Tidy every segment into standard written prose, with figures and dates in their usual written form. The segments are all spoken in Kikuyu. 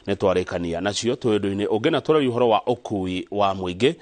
Nĩ twarĩkania nacio twĩ ũndũ-inĩ ũngĩ na tũraria ũhoro wa ũkui wa mũingĩ.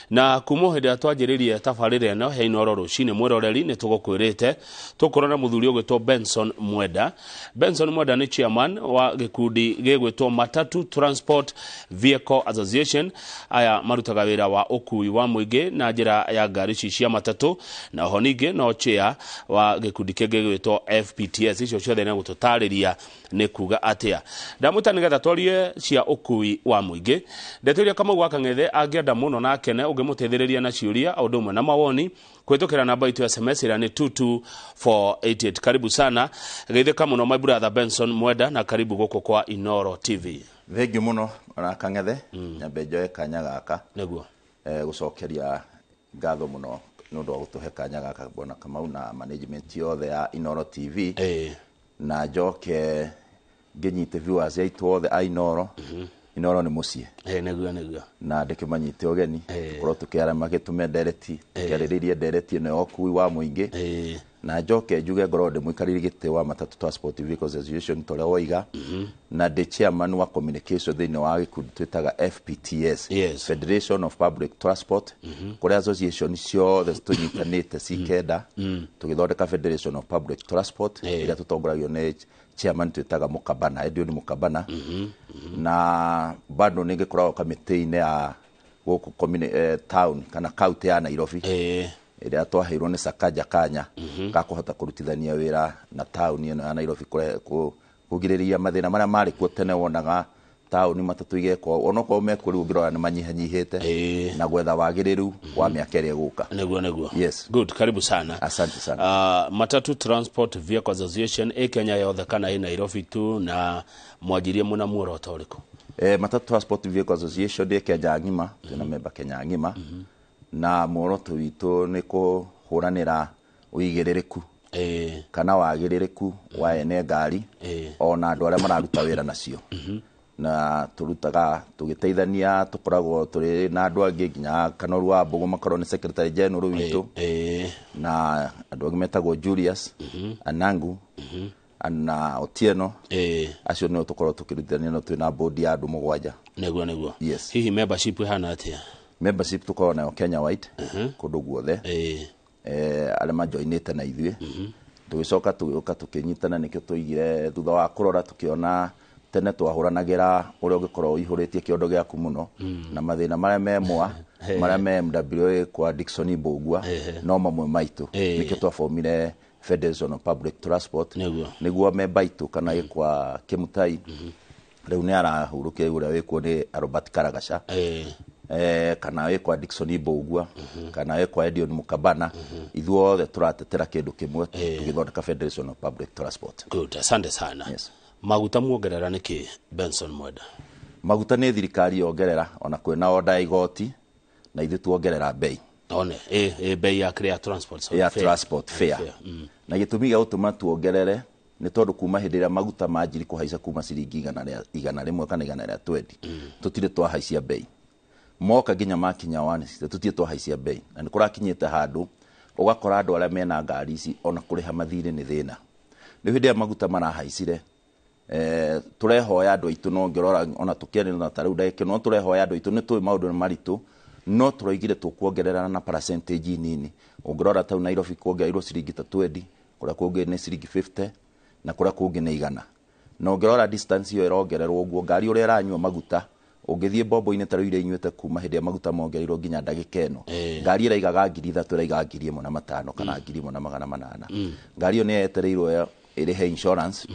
Na kuma o hĩndĩ ĩrĩa twanjĩrĩirie tabarĩra ĩno ya Inooro rũcinĩ, mwĩroreri, nĩ tũgũkwĩrĩte tũkorwo na mũthuri ũgwĩtwo Benson Mwenda. Benson Mwenda nĩ chairman wa gĩkundi gĩgwĩtwo Matatu Transport Vehicle Association. Aya marutaga wĩra wa ũkui wa mũingĩ na njĩra ya ngari ici cia matatũ, na oho ningĩ no chair wa gĩkundi kĩngĩ gĩgwĩtwo FPTS. Icio ciothe nĩ gũtũtarĩria nĩ kuga atĩa. Ndamwĩta nĩgetha twarie cia ũkui wa mũingĩ. Ndeto iria Kamau wa Kang'ethe angĩenda mũno na akene ũngĩmũteithĩrĩria na ciũria o ũndũ ũmwe na mawoni kũhĩtũkĩra namba itũ ya SMS ĩrĩa nĩ 22488. Karibu sana, geithĩka mũno my brother Benson Mwenda, na karibu gũkũ kwa Inooro TV. Thengiũ mũno ona Kang'ethe. Nyambe njoe kanya gaka gũcokeria ngatho mũno nĩ ũndũ wa gũtũhe kanya gaka, bwana Kamau na management yothe ya Inooro TV, na njoke ngĩnyite viewers aitũ othe a Inooro. Inooro nĩ mũciĩ. Nĩguo. Na ndĩkĩmanyite ũgeni, tũkorwo tũkĩara magĩtũme ndereti, tũkĩarĩrĩrie ndereti ĩno ya ũkui wa mũingĩ. Na njoke njuge ngorwo ndĩ mũikarĩri gĩtĩ wa Matatu Transport Vehicles Association ta ũrĩa woiga, na ndĩ chairman wa communication thĩinĩ wa gĩkundi twĩtaga FPTS, Federation of Public Transport, kũrĩa association ciothe tũnyitanĩte cikenda tũgĩthondeka Federation of Public Transport, ĩrĩa tũtongoragio nĩ chairman twĩtaga Mukabana, Edwin Mukabana. Na bado nĩ ngĩkoragwo kamĩtĩ-inĩ ya gũkũ town kana county ya Nairobi, ĩrĩa twaheirwo nĩ Sakaja kanya ga kũhota kũrutithania wĩra na taũni ĩno ya Nairobi kũgirĩrĩria mathĩna marĩa marĩ kuo tene. Wonaga taũni matatũ igekwo, onokorwo mekuo rĩu, ũngĩrora nĩ manyihanyihĩte, na gwetha wagĩrĩru wa mĩaka ĩrĩa ĩgũka. Nĩguo. Yes. Good, karibu sana. Asante sana. Matatu Transport Vehicle Association ĩ Kenya yothe kana ĩ Nairobi tu, na mwanjirie mũna muoroto ũrĩkũ? Matatu Transport Vehicle Association ndĩ Kenya ng'ima, twĩna memba Kenya ng'ima, na muoroto witũ nĩ kũhũranĩra ũigĩrĩrĩku kana wagĩrĩrĩku wa ene ngari ona andũ arĩa mararuta wĩra nacio. Na tũrutaga tũgĩteithania, tũkoragwo tũrĩ na andũ angĩ nginya Kanoru wa Mbũgũ makorwo nĩ secretary general witũ, na andũ angĩ metagwo Julius Anangu na Otieno. Acio nĩo tũkoragwo tũkĩrutithania, no twĩna board ya andũ 7. Nĩguo. Yes. Hihi membership ĩhana atĩa? Membership tũkoragwo nayo Kenya wide, kũndũ guothe, arĩa majoinĩte na ithuĩ. Tũgĩcoka tũgĩũka tũkĩnyitana, nĩkĩo tũigire thutha wa kũrora tũkĩona tene twahũranagĩra ũrĩa ũngĩkorwo ũihũrĩtie kĩondo gĩaku mũno, na mathĩna marĩa me mwa marĩa me MWA kwa Dickson Mbũgua no mamwe maitũ. Nĩkĩo twabomire Federation of Public Transport, nĩguo memba aitũ kana ĩkwa Kĩmutai rĩu nĩ arahurũkire, ũrĩa wĩkuo nĩ Robert Karagaca, kana wĩ kwa Dickson Mbũgua kana wĩ kwa Edion Mukabana, ithuothe tũratetera kĩndũ kĩmwe tũgĩthondeka Federation of Public Transport. Good, asante sana. Yes. Maguta muongerera nĩkĩ, Benson Mwenda? Maguta nĩ thirikari yongerera, ona kwĩna oda ya igoti, na ithuĩ tuongerera bei. One ĩ bei ya kĩrĩa, transport, sorry, ya fare. Transport fare. Fare. Na gĩtũmi gĩa gũtũma tuongerere nĩ tondũ kuma hĩndĩ ĩrĩa maguta manjiri kũhaica kuma ciringi 100 kana 120, tũtirĩ twahaicia bei. Moka nginya makinya 160, tũtirĩ twahaicia bei, na nĩ kũrakinyĩte handũ ũgakora andũ arĩa mena ngari ici ona kũrĩha mathirĩ nĩ thĩna. Rĩu hĩndĩ ĩrĩa maguta marahaicire, tũrehoya andũ aitũ, no ngĩrora ona tũkĩaria ta rĩu ndagĩka no tũrehoya andũ aitũ, nĩ tũĩ maũndũ nĩ maritũ, no tũroigire tũkuongerera na percentage nini. Ũngĩrora tau Nairobi kuongereirwo ciringi ta 20, kũrĩa kũngĩ nĩ ciringi 50, na kũrĩa kũngĩ nĩ 100. Na ũngĩrora distance ĩyo ĩrongererwo ũguo, ngari ũrĩa ĩranyua maguta, ũngĩthiĩ mbombo-inĩ ta rĩu iria inyuĩte kuma hĩndĩ ĩrĩa maguta mongereirwo nginya ndagĩka ĩno, ngari ĩraigaga 3000 ĩraigaga 1500 kana 1800. Ngari ĩyo nĩ yetereirwo ĩrĩhe insurance,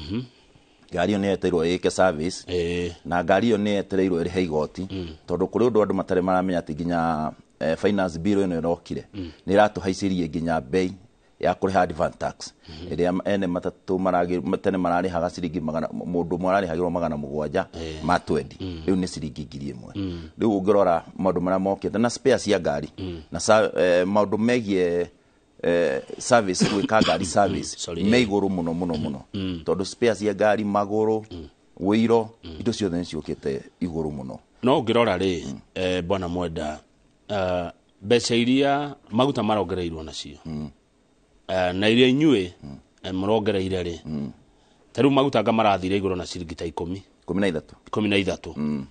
ngari ĩyo nĩ yetereirwo ĩke service, na ngari ĩyo nĩ yetereirwo ĩrĩhe igoti, tondũ kũrĩ ũndũ andũ matarĩ maramenya atĩ nginya finance bill ĩno ĩrokire nĩ ĩratũhaicĩrie nginya bei ya kũrĩha advance tax, ĩrĩa ene matatũ tene mararĩhaga ciringi magana, mũndũ ũmwe ararĩhagĩrwo 720, rĩu nĩ ciringi 1000. Rĩu ũngĩrora maũndũ marĩa mokĩte na spare cia ngari na maũndũ megiĩ service, gwĩka ngari service, Sorry, me igũrũ mũno mũno mũno, tondũ spare cia ngari, magũrũ, wĩiro, indo ciothe nĩ ciũkĩte igũrũ mũno. No ũngĩrora rĩ, bwana Mwenda, mbeca iria maguta marongereirwo nacio na iria inyuĩ mũrongereire rĩ, ta rĩu maguta anga marathire igũrũ na ciringi ta 10. 13. 13.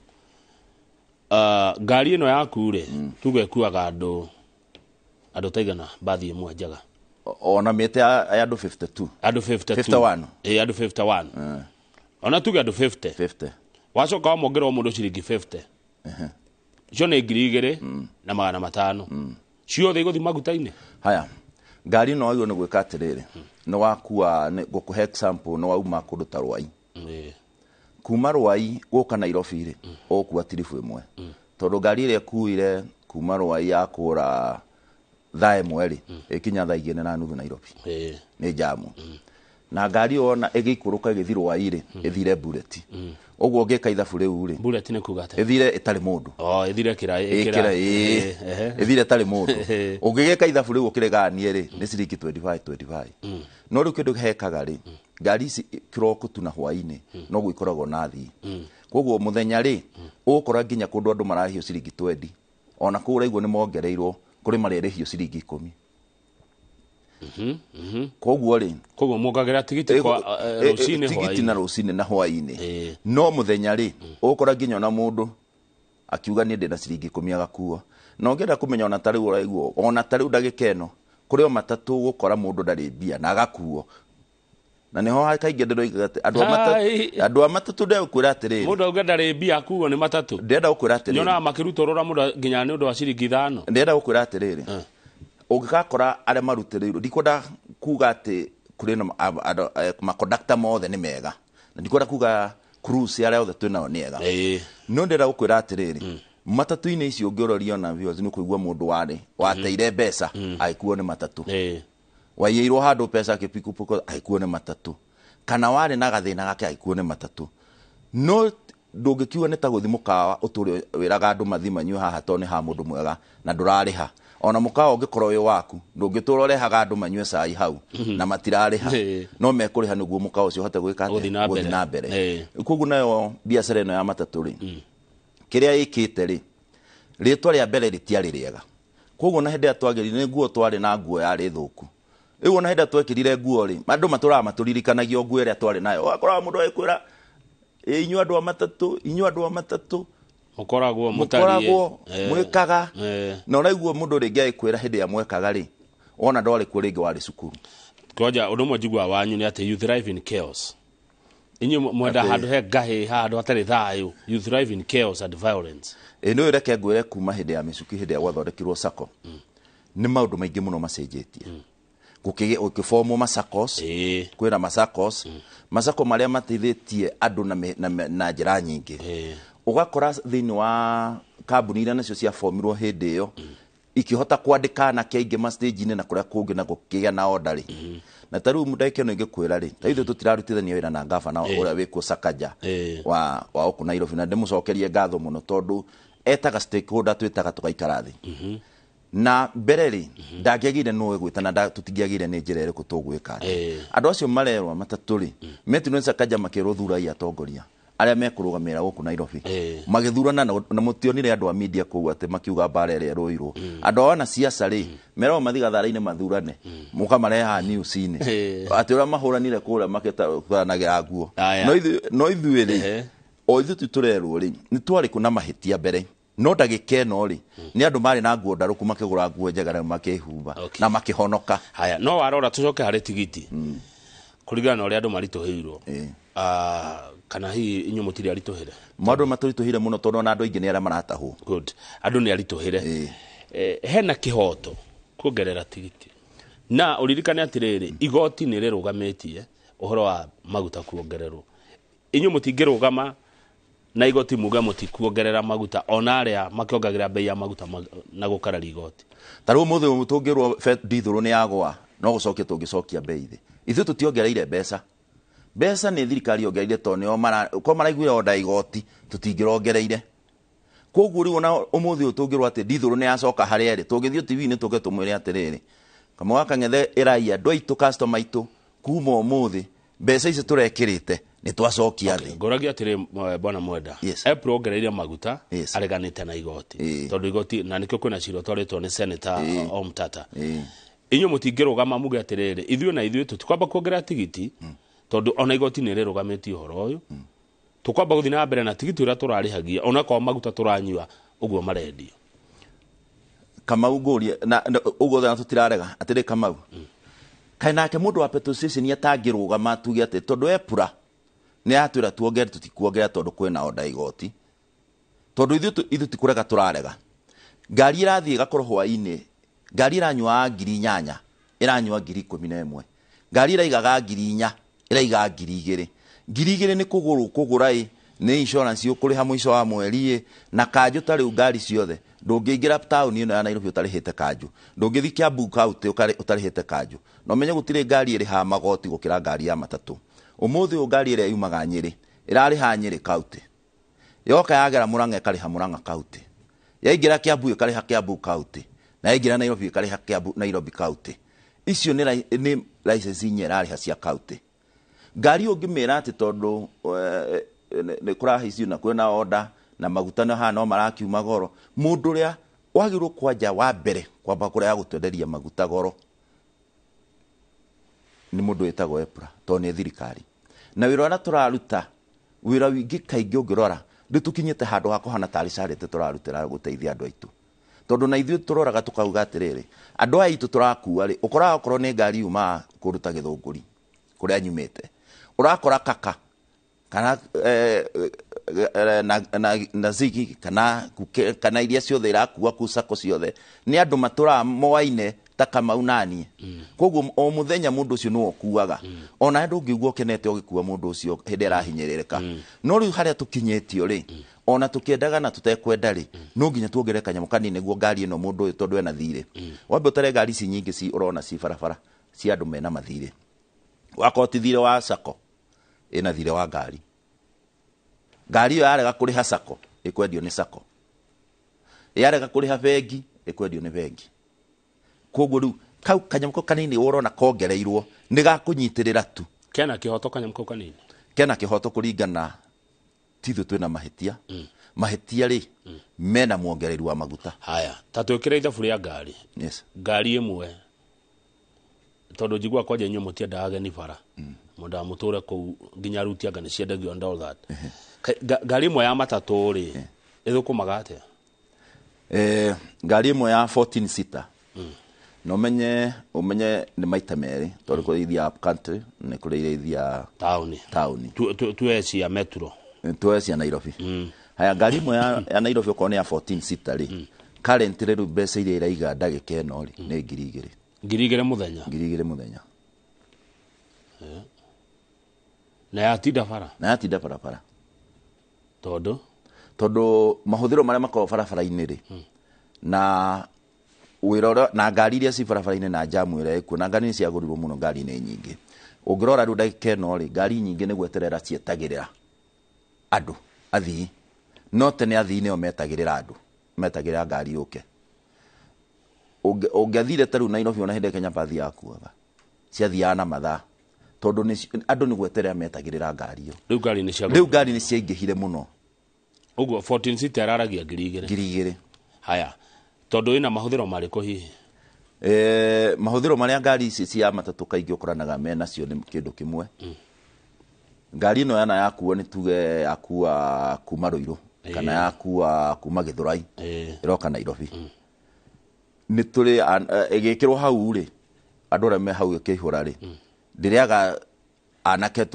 Ngari ĩno yaku rĩ, tuge ĩkuaga andũ taigana bathi ĩmwe njega? Ona mĩte ya andũ 52. Andũ 52. 51. Ĩ, andũ 51. Ona tuge andũ 50. 50. Wacoka wamwongerera o mũndũ ciringi 50, icio nĩ 2500. Ciothe igũthi maguta-inĩ. Haya, ngari ĩno wagĩrĩirwo nĩ gwĩka atĩrĩrĩ, nĩ wakua, nĩ ngũkũhe example, nĩ wauma kũndũ ta Rwai. Kuma Rwai gũka Nairobi rĩ, ũgũkua tiribu ĩmwe, tondũ ngari ĩrĩa ĩkuire kuma Rwai yakũra thaa 1 rĩ, ĩkinya thaa 2:30 Nairobi. Nĩ jamu. Na ngari ona ĩgĩikũrũka ĩgĩthiĩ Rwai rĩ, ĩthire bullet. Ũguo ũngĩka ithabu rĩu rĩ, Bullet nĩ kuga atĩa? Ĩthire ĩtarĩ mũndũ. Oh, ĩthire kĩra ĩkĩra, ĩĩ. Ĩthire ĩtarĩ mũndũ. Ũngĩgĩka ithabu rĩu ũkĩreganie rĩ, nĩ ciringi 25 25. No rĩu kĩndũ hekaga rĩ, ngari ici kĩroko tu na hwaĩ-inĩ noguo ikoragwo na athii. Koguo mũthenya rĩ, ũgũkora nginya kũndũ andũ mararĩhio ciringi 20. Ona kũu ũraigua nĩ mongereirwo, kũrĩ marerĩhio ciringi 10. Koguo rĩ, Koguo muongagĩra tigiti kwa rũcinĩ, tigiti na hwaĩ-inĩ. Rũcinĩ na hwaĩ-inĩ. No mũthenya rĩ, ũgũkora nginya ona mũndũ akiuga niĩ ndĩna ciringi 10 agakuo. Na ũngĩenda kũmenya ona ta rĩu ũraigua, ona ta rĩu ndagĩka ĩno, kũrĩ o matatũ ũgũkora mũndũ ndarĩ mbia na agakuo. Na nĩho kaingĩ ndĩroiga atĩ andũ a matatũ, Hai. andũ a matatũ ndĩrakwĩra atĩrĩrĩ. Mũndũ auga ndarĩ mbia akuo nĩ matatũ. Ndĩrenda gũkwĩra atĩrĩrĩ. Nyonaga makĩrutũrũra mũndũ nginya nĩ ũndũ wa ciringi 5. Ndĩrenda gũkwĩra atĩrĩrĩ. Ũngĩgakora arĩa marutĩrĩirwo, ndikwenda kuga atĩ kũrĩ na andũ, makondakta mothe nĩ mega. Na ndikwenda kuga crews arĩa othe twĩnao nĩ ega. No ndĩrenda gũkwĩra atĩrĩrĩ, matatũ-inĩ icio ũngĩroria ona viewers nĩ ũkũigua mũndũ warĩ wateire mbeca agĩkuo nĩ matatũ. Waiyĩirwo handũ mbeca akĩpikũpũka agĩkuo nĩ matatũ. Kana warĩ na gathĩna gake agĩkuo nĩ matatũ. No ndũngĩkiuga nĩ ta gũthiĩ mũkawa ũtũre wĩraga andũ mathiĩ manyue haha tondũ nĩ ha mũndũ mwega na ndũrarĩha. Ona mũkawa ũngĩkorwo wĩ waku, ndũngĩtũra ũrehaga andũ manyue cai hau na matirarĩha. No mekũrĩha nĩguo mũkawa ũcio ũhote gwĩka atĩa? Gũthiĩ na mbere. Gũthiĩ na mbere. Koguo nayo biacara ĩno ya matatũ rĩ, kĩrĩa ĩkĩte rĩ, rĩtwa rĩa mbere rĩtiarĩ rĩega. Koguo na hĩndĩ ĩrĩa twagĩrire, nĩ nguo twarĩ na nguo yarĩ thũku. Rĩu ona hĩndĩ ĩrĩa twekĩrire nguo rĩ, andũ matũraga matũririkanagia nguo ĩrĩa twarĩ nayo. Ũgakoraga mũndũ agĩkwĩra, ĩ, inyuĩ andũ a matatũ, inyuĩ andũ a matatũ. Mũkoragwo mũtariĩ. Mũkoragwo, mwĩkaga. Na ũraigua mũndũ rĩngĩ agĩkwĩra hĩndĩ ĩrĩa mwekaga rĩ, wona ndwarĩ kuo rĩngĩ warĩ cukuru. Kwanja ũndũ ũmwe njiguaga wanyu nĩ atĩ you thrive in chaos. Inyuĩ mwenda Atĩ handũ he ngahĩ, handũ hatarĩ thayũ. You thrive in chaos and violence. Ĩ, nĩ ũreke ngwĩre kuma hĩndĩ ya mĩcuki, hĩndĩ ĩrĩa gwathondekirwo sacco, nĩ maũndũ maingĩ mũno macenjetie. Gũkĩbomwo masacos, kwĩna masacos, masacco marĩa mateithĩtie andũ na njĩra nyingĩ. Ũgakora thĩinĩ wa kambuni iria nacio ciabomirwo hĩndĩ ĩyo, ikĩhota kwandĩka anake aingĩ ma stage-inĩ na kũrĩa kũngĩ na gũkĩgĩa na order rĩ. Na ta rĩu ndagĩka ĩno ingĩkwĩra rĩ, ta ithuĩ tũtirarutithania wĩra na gavana ũrĩa wĩkuo Sakaja wa gũkũ Nairobi, na ndĩmũcokerie ngatho mũno tondũ etaga stakeholder twĩtaga tũgaikara thĩ. Na mbere rĩ, ndangĩagire nũ ĩgwĩta na tũtingĩagire nĩ njĩra ĩrĩkũ tũgwĩka atĩa. Andũ acio marerwo matatũ rĩ, metirwo nĩ Sakaja makĩrwo thurai atongoria arĩa mekũrũgamĩrĩra gũkũ Nairobi. Magĩthurana na mũtionire andũ a media kũu atĩ makiuga mbara ĩrĩa ĩrũirwo. Andũ a wanasiasa rĩ, meragwo mathiĩ gathara-inĩ mathurane, mũkamareha news-inĩ. Atĩ ũrĩa mahũranire kũrĩa makĩtaranagĩra nguo. Aya. No ithuĩ rĩ, o ithuĩ tu tũrerwo rĩ, nĩ twarĩ kũ na mahĩtia mbere. No ndagĩka ĩno rĩ, nĩ andũ marĩ na nguo ndarũku makĩgũra nguo njega na makĩhumba na makĩhonoka. Haya, no warora tũcoke harĩ tigiti. Kũringana na ũrĩa andũ maritũhĩirwo. Kana hihi inyuĩ mũtirĩ aritũhĩre? Maũndũ matũritũhĩire mũno tondũ ona andũ aingĩ nĩ arĩa maratahwo. Good. Andũ nĩ aritũhĩre. Hena kĩhoto kuongerera tigiti. Na ũririkane atĩrĩrĩ, igoti nĩ rĩrũgamĩtie ũhoro wa maguta kuongererwo. Inyuĩ mũtingĩrũgama na igoti muge mũtikuongerera maguta ona arĩa makĩongagĩrĩra bei ya maguta na gũkararia igoti. Ta rĩu ũmũthĩ ũyũ tũngĩrwo ndithũrũ nĩ yagũa, no gũcokia tũngĩcokia bei thĩ. Ithuĩ tũtiongereire mbeca. Mbeca nĩ thirikari yongereire tondũ nĩo korwo maraiguire onda igoti, tũtingĩrongereire. Koguo rĩu ona ũmũthĩ ũyũ tũngĩrwo atĩ ndithũrũ nĩ yacoka harĩa ĩrĩ, tũngĩthiĩ T V-inĩ tũke tũmwĩre atĩrĩrĩ, Kamau wa Kang'ethe ĩrai andũ aitũ, customer aitũ, kuma ũmũthĩ, mbeca ici tũrekĩrĩte, nĩ twacokia thĩ. Ngũragia atĩrĩ, Bwana Mwenda. April ongereire maguta, areganĩte na igoti. Tondũ igoti, na nĩkĩo kwĩna cira ũtwarĩtwo nĩ Senator Omtatah. Inyuĩ mũtingĩrũgama muge atĩrĩrĩ, ithuĩ na ithuĩ tũtikwamba kuongerera tigiti, tondũ ona igoti nĩ rĩrũgamĩtie ũhoro ũyũ. Tũkwamba gũthiĩ na mbere na tigiti ũrĩa tũrarĩhagia onakorwo maguta tũranyua ũguo marendio. Kamau ngũrie na ũguo na tũtirarega atĩrĩ Kamau, kaĩ nake mũndũ wa petrol station atangĩrũgama tuge atĩ tondũ EPRA nĩ yatwĩra tuongerere, tũtikuongerera tondũ kwĩna order igoti, tondũ ithuĩ ti kũrega tũrarega. Ngari ĩrathiĩ ĩgakorwo hwainĩ, ngari ĩranyua 8,000 ĩranyua 11,000, ngari ĩraigaga 4,000 ĩraiga 2,000. 2,000 nĩ kũgũrũ kũgũra ĩ, nĩ insurance ũkũrĩha mũico wa mweri ĩ, na kanjũ ta rĩu ngari ciothe ndũngĩingĩra taũni ĩno ya Nairobi ũtarĩhĩte kanjũ, ndũngĩthiĩ Kiambu county ũtarĩhĩte kanjũ, na ũmenye gũtirĩ ngari ĩrĩhaga magoti gũkĩra ngari ya matatũ. Ũmũthĩ ũyũ ngari ĩrĩa yumaga Nyĩrĩ ĩrarĩha Nyĩrĩ county, yoka yagera Murang'a ĩkarĩha Murang'a county, yaingĩra Kiambu ĩkarĩha Kiambu county, na yaingĩra Nairobi ĩkarĩha Kiambu Nairobi county. Icio nĩ license inya ĩrarĩha cia county. Ngari ũngĩmĩra atĩ tondũ nĩ kũrahaicio na kwĩna order na maguta no haha no marakiuma goro, mũndũ ũrĩa wagĩrĩirwo kwanja wa mbere kwamba kũrĩa gũtwenderia maguta goro nĩ mũndũ wĩtagwo EPRA, tondũ nĩ thirikari. Na wĩra ũrĩa tũraruta, wĩra wingĩ kaingĩ ũngĩrora rĩu tũkinyĩte handũ ha kũhana tarĩ charity tũrarutĩra gũteithia andũ aitũ, tondũ na ithuĩ tũroraga tũkauga atĩrĩrĩ, andũ aya aitũ tũrakua rĩ, ũkoraga okorwo nĩ ngari yumaga kũndũ ta Gĩthũngũri kũrĩa nyumĩte, ũrakora kaka kana na zigi kana kuke, kana iria ciothe irakua kuu sako ciothe nĩ andũ matũraga moaine ta Kamau na niĩ. Koguo o mũthenya mũndũ ũcio nĩwe ũkuaga. Ona ndũngĩigua ũkenete ũgĩkua mũndũ ũcio hĩndĩ ĩrahinyĩrĩrĩka. No rĩu harĩa tũkinyĩtio rĩ, ona tũkĩendaga na tũtekwenda rĩ, no nginya tuongerere kanyamũ kanini nĩguo ngari ĩno mũndũ ũyũ tondũ ena thirĩ. Wambe ũtare ngari ici nyingĩ ci ũrona ci barabara cia andũ mena mathirĩ. Wakorwo ti thirĩ wa sako, ĩna thirĩ wa ngari. Ngari ĩyo yarega kũrĩha sako, ĩkwendio nĩ sako. Yarega kũrĩha bengi, ĩkwendio nĩ bengi. Koguo rĩu kau kanyamũ kau kanini ũrona kongereirwo nĩ gakũnyitĩrĩra tu. Kena kĩhoto kanyamũ kau kanini? Kena kĩhoto kũringana ti ithuĩ twĩna mahĩtia. Mahĩtia rĩ, mena muongereri wa maguta. Haya, ta twĩkĩre ithabu rĩa ngari. Yes. Ngari ĩmwe tondũ njiguaga kwanja inyuĩ mũtiendaga ageni bara. Mwendaga mũtũre kũu nginya ruti anga nĩ ciendagio and all that. Ngari ĩmwe ya matatũ rĩ, ĩthũkũmaga atĩa? Ngari ĩmwe ya 14 seater. Na ũmenye nĩ maita merĩ, tondũ kũrĩ ithiaga up country, nĩ kũrĩ iria ithiaga taũni. Taũni. Tuoe cia metro. Tuoe cia Nairobi. Haya, ngari ĩmwe ya Nairobi okorwo nĩ ya 14 seater rĩ, currently rĩu mbeca iria ĩraiga ndagĩka ĩno rĩ, nĩ 2,000. 2,000 mũthenya? 2,000 mũthenya. Na yatinda bara? Na yatinda barabara. Tondũ? Tondũ mahũthĩro marĩa makoragwo barabara-inĩ rĩ, na wĩra ũrĩa, na ngari iria ci barabara-inĩ na jamu ĩrĩa ĩkuo, na ngari nĩ ciagũrirwo mũno, ngari nĩ nyingĩ. Ũngĩrora rĩu ndagĩka ĩno rĩ, ngari nyingĩ nĩ gweterera cietagĩrĩra andũ athii. No tene athii nĩo metagĩrĩra andũ, metagĩrĩra ngari yũke. Ũngĩathire ta rĩu Nairobi ona hĩndĩ ĩrĩa Kenya Bathi yakuaga, ciathiaga na mathaa, tondũ andũ nĩ gweterera metagĩrĩra ngari ĩyo. Rĩu ngari nĩ ciagũrirwo. Rĩu ngari nĩ ciaingĩhire mũno. Ũguo 14 seater araragia 2,000. 2,000. Haya, tondũ ĩna mahũthĩro marĩkũ hihi? Mahũthĩro marĩa ngari ici cia matatũ kaingĩ ũkoranaga menacio nĩ kĩndũ kĩmwe. Ngari ĩno yana yakuo nĩ tuge yakua kuma Ruiru, kana yakua kuma Githurai, ĩroka Nairobi. Nĩ tũrĩ, ĩgĩkĩrwo hau rĩ, andũ arĩa me hau ĩkĩihũra rĩ, ndĩrĩaga anake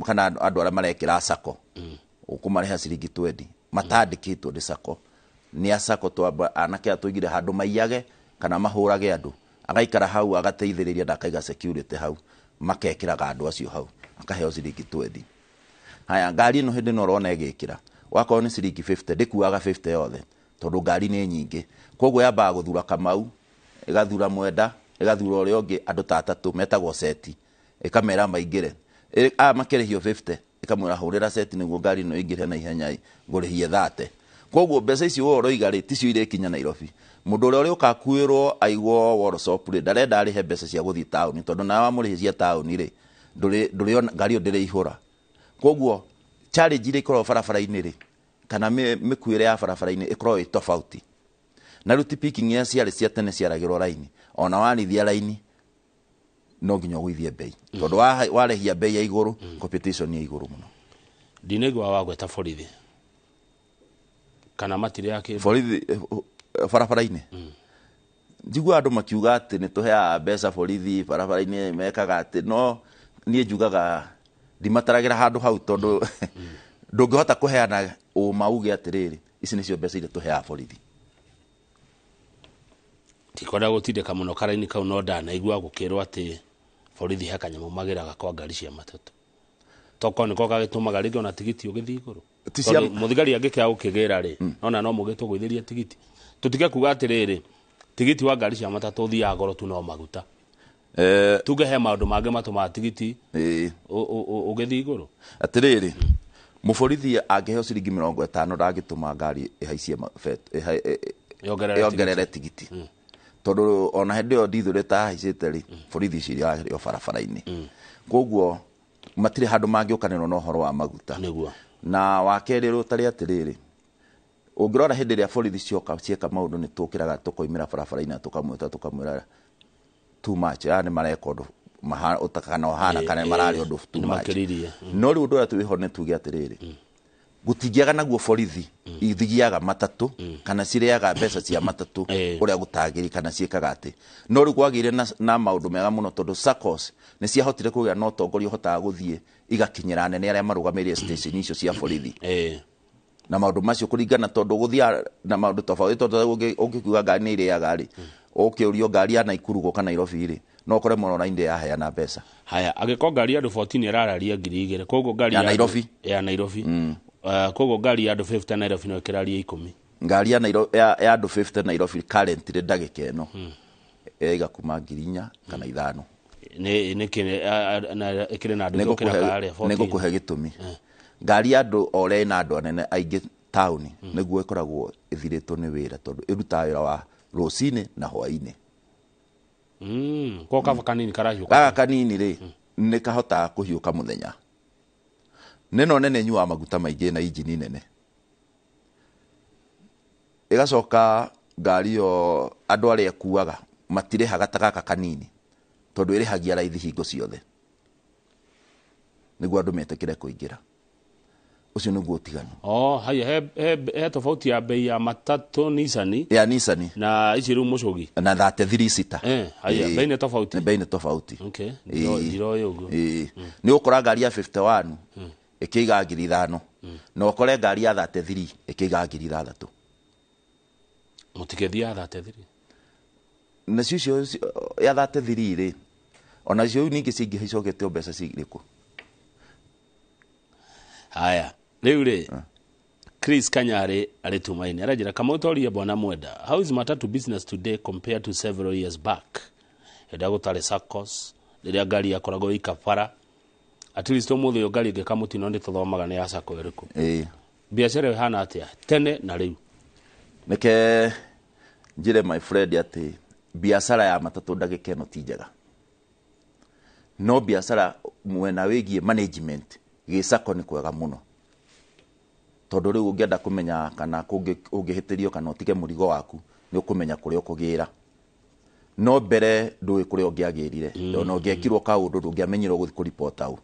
kana andũ arĩa marekĩra sako, ũkũmarĩha ciringi 20, matandĩkĩtwo nĩ sako. Nĩ a sako twamba anake aya tũigire handũ maiyage kana mahũrage andũ, agaikara hau agateithĩrĩria na akaiga security hau, makekĩraga andũ acio hau, akaheo ciringi 20. Haya, ngari ĩno hĩndĩ ĩno ũrona ĩgĩkĩra, wakorwo nĩ ciringi 50, ndĩkuaga 50 yothe, tondũ ngari nĩ nyingĩ. Koguo yambaga gũthura Kamau, ĩgathura Mwenda, ĩgathura ũrĩa ũngĩ, andũ ta atatũ metagwo seti, ĩkamera maingĩre. Aya makĩrĩhio 50, ĩkamwĩra hũrĩra seti nĩguo ngari ĩno ĩingĩre na ihenya ĩ, ngũrĩhie 30. Koguo mbeca icio we ũroiga rĩ, ticio irekinya Nairobi. Mũndũ ũrĩa ũrĩũka akuĩrwo aigwo workshop rĩ, ndarenda arĩhe mbeca cia gũthiĩ taũni, tondũ nawe wamũrĩhia cia taũni rĩ, ndũrĩona ngari ĩyo ndĩrĩihũra. Koguo challenge iria ikoragwo barabara-inĩ rĩ, kana mĩkuĩre ya barabara-inĩ ĩkoragwo ĩ tofauti. Na rĩu ti picking iria ciarĩ cia tene ciaragĩrwo raini, ona warithia raini no nginya ũgũithie bei, tondũ warĩhia bei ya igũrũ, competition ya igũrũ mũno. Ndinaigua wagweta borithi kana matirĩ akĩ Borithi barabara-inĩ, njiguaga andũ makiuga atĩ nĩ tũheaga mbeca borithi barabara-inĩ, mekaga atĩ, no niĩ njugaga ndimataragĩra handũ hau, tondũ ndũngĩhota kũheana ũma uge atĩrĩrĩ, ici nĩcio mbeca iria tũheaga borithi. Tikwenda gũtindĩka mũno karaini kau, no ndanaigua gũkĩrwo atĩ borithi he kanyamũ magĩraga kwa ngari cia matatũ, tokorwo nĩko gagĩtũmaga rĩngĩ ona tigiti ũgĩthiĩ igũrũ. Ti cia- Tondũ mũthigari angĩkĩaga gũkĩgĩra rĩ, nona no mũgĩtũgũithĩrie tigiti. Tũtige kuga atĩrĩrĩ, tigiti wa ngari cia matatũ ũthiaga goro tu no maguta. Tuge he maũndũ mangĩ matũmaga tigiti ũgĩthiĩ igũrũ. Atĩrĩrĩ, mũborithi angĩheo ciringi 50 ndangĩtũma ngari ĩhaicie Yongerere. Yongerere tigiti, tondũ ona hĩndĩ ĩyo ndithũ ĩtahaicĩte rĩ, borithi icio irarĩ o barabara-inĩ, koguo matirĩ handũ mangĩũkanĩrwo na ũhoro wa maguta. Na wa kerĩ ũtarĩ atĩrĩrĩ, ũngĩrora hĩndĩ ĩrĩa borithi cioka cieka maũndũ, nĩ tũkĩraga tũkoimĩra barabara-inĩ na tũkamwĩta, tũkamwĩra too much, aya nĩ mareka ũndũ kana ũhana kana mararĩ ũndũ too much. Nĩmakĩririe. No rĩu ũndũ ũrĩa twĩho nĩ tuge atĩrĩrĩ, gũtingĩaga naguo borithi ithigiaga matatũ kana cirĩaga mbeca cia matatũ ũrĩa gũtagĩrĩ kana ciĩkaga atĩ. No rĩu kwagĩire na maũndũ mega mũno, tondũ SACCOS nĩ ciahotire kũgĩa na ũtongoria ũhotaga gũthiĩ igakinyĩra anene arĩa marũgamĩrĩire station icio cia borithi na maũndũ macio kũringana, tondũ gũthiaga na maũndũ tofauti, tondũ ũngĩkiuga ngari nĩ irĩaga rĩ, ũkĩũrio ngari ya Naikuru gũka Nairobi rĩ, no ũkore mũno na indĩ yaheana mbeca. Haya, angĩkorwo ngari ya andũ 14 ĩrararia 2000, koguo ngari Ya Nairobi. Ya Nairobi. Koguo ngari ya andũ 50 Nairobi no ĩkĩraria 10. Ngari ya Nairobi ya andũ 50 Nairobi currently ndagĩka ĩno ĩraiga kuma 4000 kana 5000. Nĩ nĩ na ĩkĩrĩ na andũ gũkĩra karĩa 14. Nĩ ngũkũhe gĩtũmi. Ngari ya andũ o ũrĩa ĩna andũ anene aingĩ taũni, nĩguo ĩkoragwo ĩthirĩtwo nĩ wĩra, tondũ ĩrutaga wĩra wa rũcinĩ na hwainĩ. Ko kaba kanini karahiũka. Gaka kanini rĩ, nĩ kahotaga kũhiũka mũthenya. Nĩno nene ĩnyuaga maguta maingĩ na injini nene. Ĩgacoka ngari ĩyo andũ arĩa ĩkuaga matirĩhaga ta gaka kanini, tondũ ĩrĩhagia raithi hingo ciothe nĩguo andũ metĩkĩre kũingĩra. Ũcio nĩguo ũtiganu. Oh, haya, he tofauti ya bei ya matatũ Nissan ya Nissan na ici rĩu mũcũgi. Na 33 sita. Haya, bei nĩ tofauti. Bei nĩ tofauti. Okay, ndiroĩ ũguo. Ĩĩ, nĩ ũkora ngari ya 51 ĩkĩiga 5000, na ũkore ngari ya 33 ĩkĩiga 6000. Mũtikĩthiaga 33. Nacio icio ya 33 rĩ, onacio ningĩ cingĩha icokete o mbeca cirĩkũ. Haya, rĩu rĩ, Chris Kanyari arĩ Tumaini aranjĩra, Kamau, torie bwana Mwenda, how is matatu business today compared to several years back, hĩndĩ ĩrĩa gũtarĩ SACCOS, rĩrĩa ngari yakoragwo ĩkabara? At least ũmũthĩ ũyũ ngari ĩngĩka mũtino nĩ tũthomaga nĩ ya SACCO ĩrĩkũ. Biacara ĩyo ĩhana atĩa tene na rĩu? Nĩke njĩre my friend atĩ biacara ya matatũ ndagĩka ĩno ti njega, no biacara mwena wĩgiĩ management gĩcako nĩ kwega mũno, tondũ rĩu ũngĩenda kũmenya kana ũngĩhĩtĩrio kana ũtige mũrigo waku, nĩ ũkũmenya kũrĩa ũkũgĩra. No mbere ndũĩ kũrĩa ũngĩagĩrire, ona ũngĩekirwo kaũndũ ndũngĩamenyirwo gũthiĩ kũripota ũ.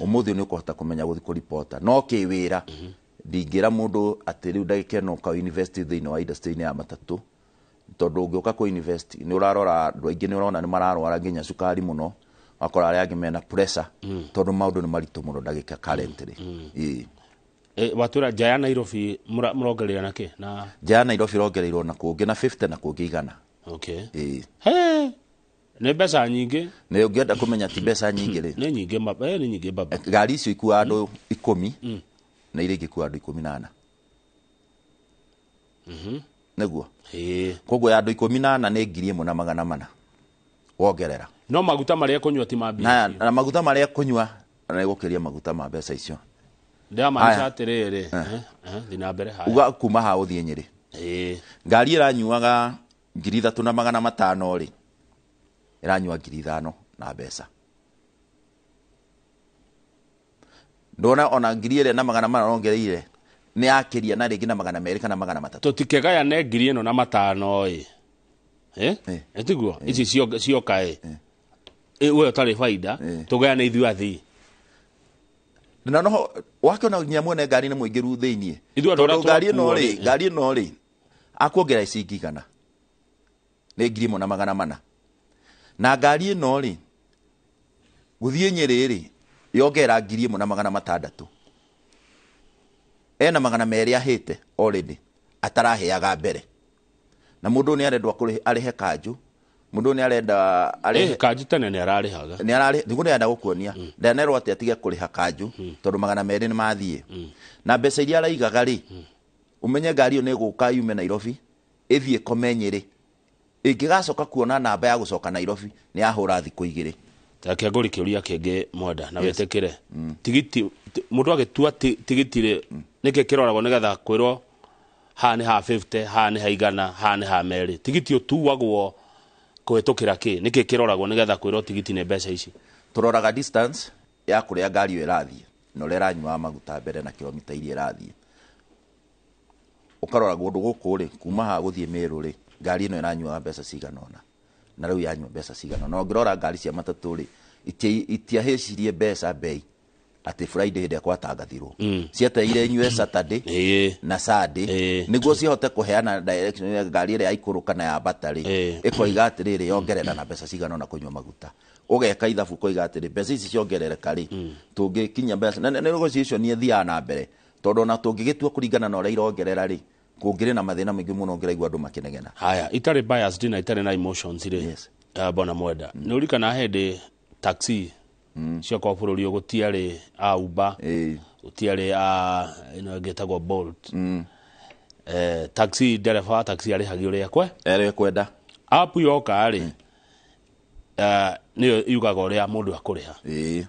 Ũmũthĩ nĩ ũkũhota kũmenya gũthiĩ kũripota. No kĩwĩra ndingĩra mũndũ atĩ rĩu ndagĩka ĩno ũka invest thĩinĩ wa industry-inĩ ya matatũ, tondũ ũngĩũka kũ invest nĩ ũrarora andũ aingĩ, nĩ ũrona nĩ mararwara nginya cukari mũno, wakora arĩa angĩ mena pressure, tondũ maũndũ nĩ maritũ mũno ndagĩka currently. Ĩĩ. Watwĩra nja ya Nairobi mũrongerera na kĩ na? Nja ya Nairobi ĩrongereirwo na kũngĩ na 50 na kũngĩ 100. Ĩĩ. He, nĩ mbeca nyingĩ. Nĩ ũngĩenda kũmenya ti mbeca nyingĩ rĩ, Nĩ nyingĩ nĩ nyingĩ baba. Ngari icio ikuaga andũ 10 na iria ingĩ ikuaga andũ 14, nĩguo. Koguo ya andũ 14 nĩ 1400 wongerera. No maguta marĩa kũnyua ti ma mbia na, icio. Na maguta marĩa kũnyua na gũkĩria maguta ma mbeca icio. Ndĩramaanisha Haya. atĩrĩrĩ, thiĩ na mbere, haya. Uga kuma haha ũthiĩ Nyĩrĩ, ngari ĩranyuaga 3500 rĩ, ĩranyua 5000 na mbeca. Ndona ona 1400 rongereire nĩ yakĩria na rĩngĩ na 200 kana 300. Tũtikĩgayane ngiri ĩno na matano ĩ. Ĩtiguo ici cioka ĩ. We ũtarĩ baida, tũgayane ithuĩ athii. Na noho wakĩona nginya mwene ngari nĩ mũingĩru thĩiniĩ. Ithuĩ andũ arĩa Tondũ ngari ĩno tũrakuo rĩ, rĩ, ngari ĩno rĩ, akuongerera ciringi 100 nĩ 1400. Na ngari ĩno rĩ, gũthiĩ Nyĩrĩ rĩ, yongerera 1600. Ena 200 ahĩte already ataraheaga mbere. Na mũndũ nĩ arendwo arĩhe kanjũ, mũndũ nĩ arenda arĩhe kanjũ tene nĩ ararĩhaga. Nĩ ararĩ nĩguo ndĩrenda gũkuonia. Ndanerwo atĩ atige kũrĩha kanjũ tondũ 200 nĩ mathiĩ. Na mbeca iria araigaga rĩ, ũmenye ngari ĩyo nĩ ĩgũka yume Nairobi ĩthiĩ ĩkome Nyĩrĩ. Ĩngĩgacoka kuona namba ya gũcoka Nairobi nĩ yahũra thikũ 2. Reke ngũri kĩũria kĩngĩ Mwenda na wĩtĩkĩre. Tigiti mũndũ agĩtua tigiti rĩ, nĩkĩ kĩroragwo nĩgetha kwĩrwo haha nĩ ha 50, haha nĩ ha 100, haha nĩ ha 2. Tigiti ũtuagwo kũhĩtũkĩra kĩ? Nĩkĩ kĩroragwo nĩgetha kwĩrwo tigiti nĩ mbeca ici? Tũroraga distance ya kũrĩa ngari ĩyo ĩrathiĩ na ũrĩa ĩranyua maguta mbere na kilomita iria ĩrathiĩ. Ũkarora kũndũ gũkũ rĩ, kuma haha gũthiĩ Meru rĩ, ngari ĩno ĩranyua mbeca cigana ũna. Na rĩu yanyua mbeca cigana ũna. Ũngĩrora ngari cia matatũ rĩ, itiahĩcirie mbeca bei atĩ Friday hĩndĩ ĩrĩa kwatangathirwo. Cietereire inyue Saturday na Sunday nĩguo cihote kũheana direction ya ngari ĩrĩa yaikũrũka na yambata rĩ, ĩkoiga atĩrĩrĩ yongerera na mbeca cigana ũna kũnyua maguta. Ũgeka ithabu ũkoiga atĩrĩ mbeca ici ciongerereka rĩ, tũngĩkinya mbeca na negotiation nĩ ĩthiaga na mbere tondũ ona tũngĩgĩtua kũringana na ũrĩa irongerera rĩ, kũngĩrĩ na mathĩna maingĩ mũno ũngĩraigua andũ makĩnegena. Haya, itarĩ biased na itarĩ na emotions rĩ. Yes. Bwana Mwenda, nĩ ũririkana hĩndĩ taxi cia kwa bũrũri ũyũ gũtiarĩ a Uber, gũtiarĩ a ĩno ĩngĩ ĩtagwo Bolt. Taxi ndereba wa taxi arĩhagio ũrĩa kwe Ere kwenda. App yoka rĩ, nĩyo yugaga ũrĩa mũndũ akũrĩha.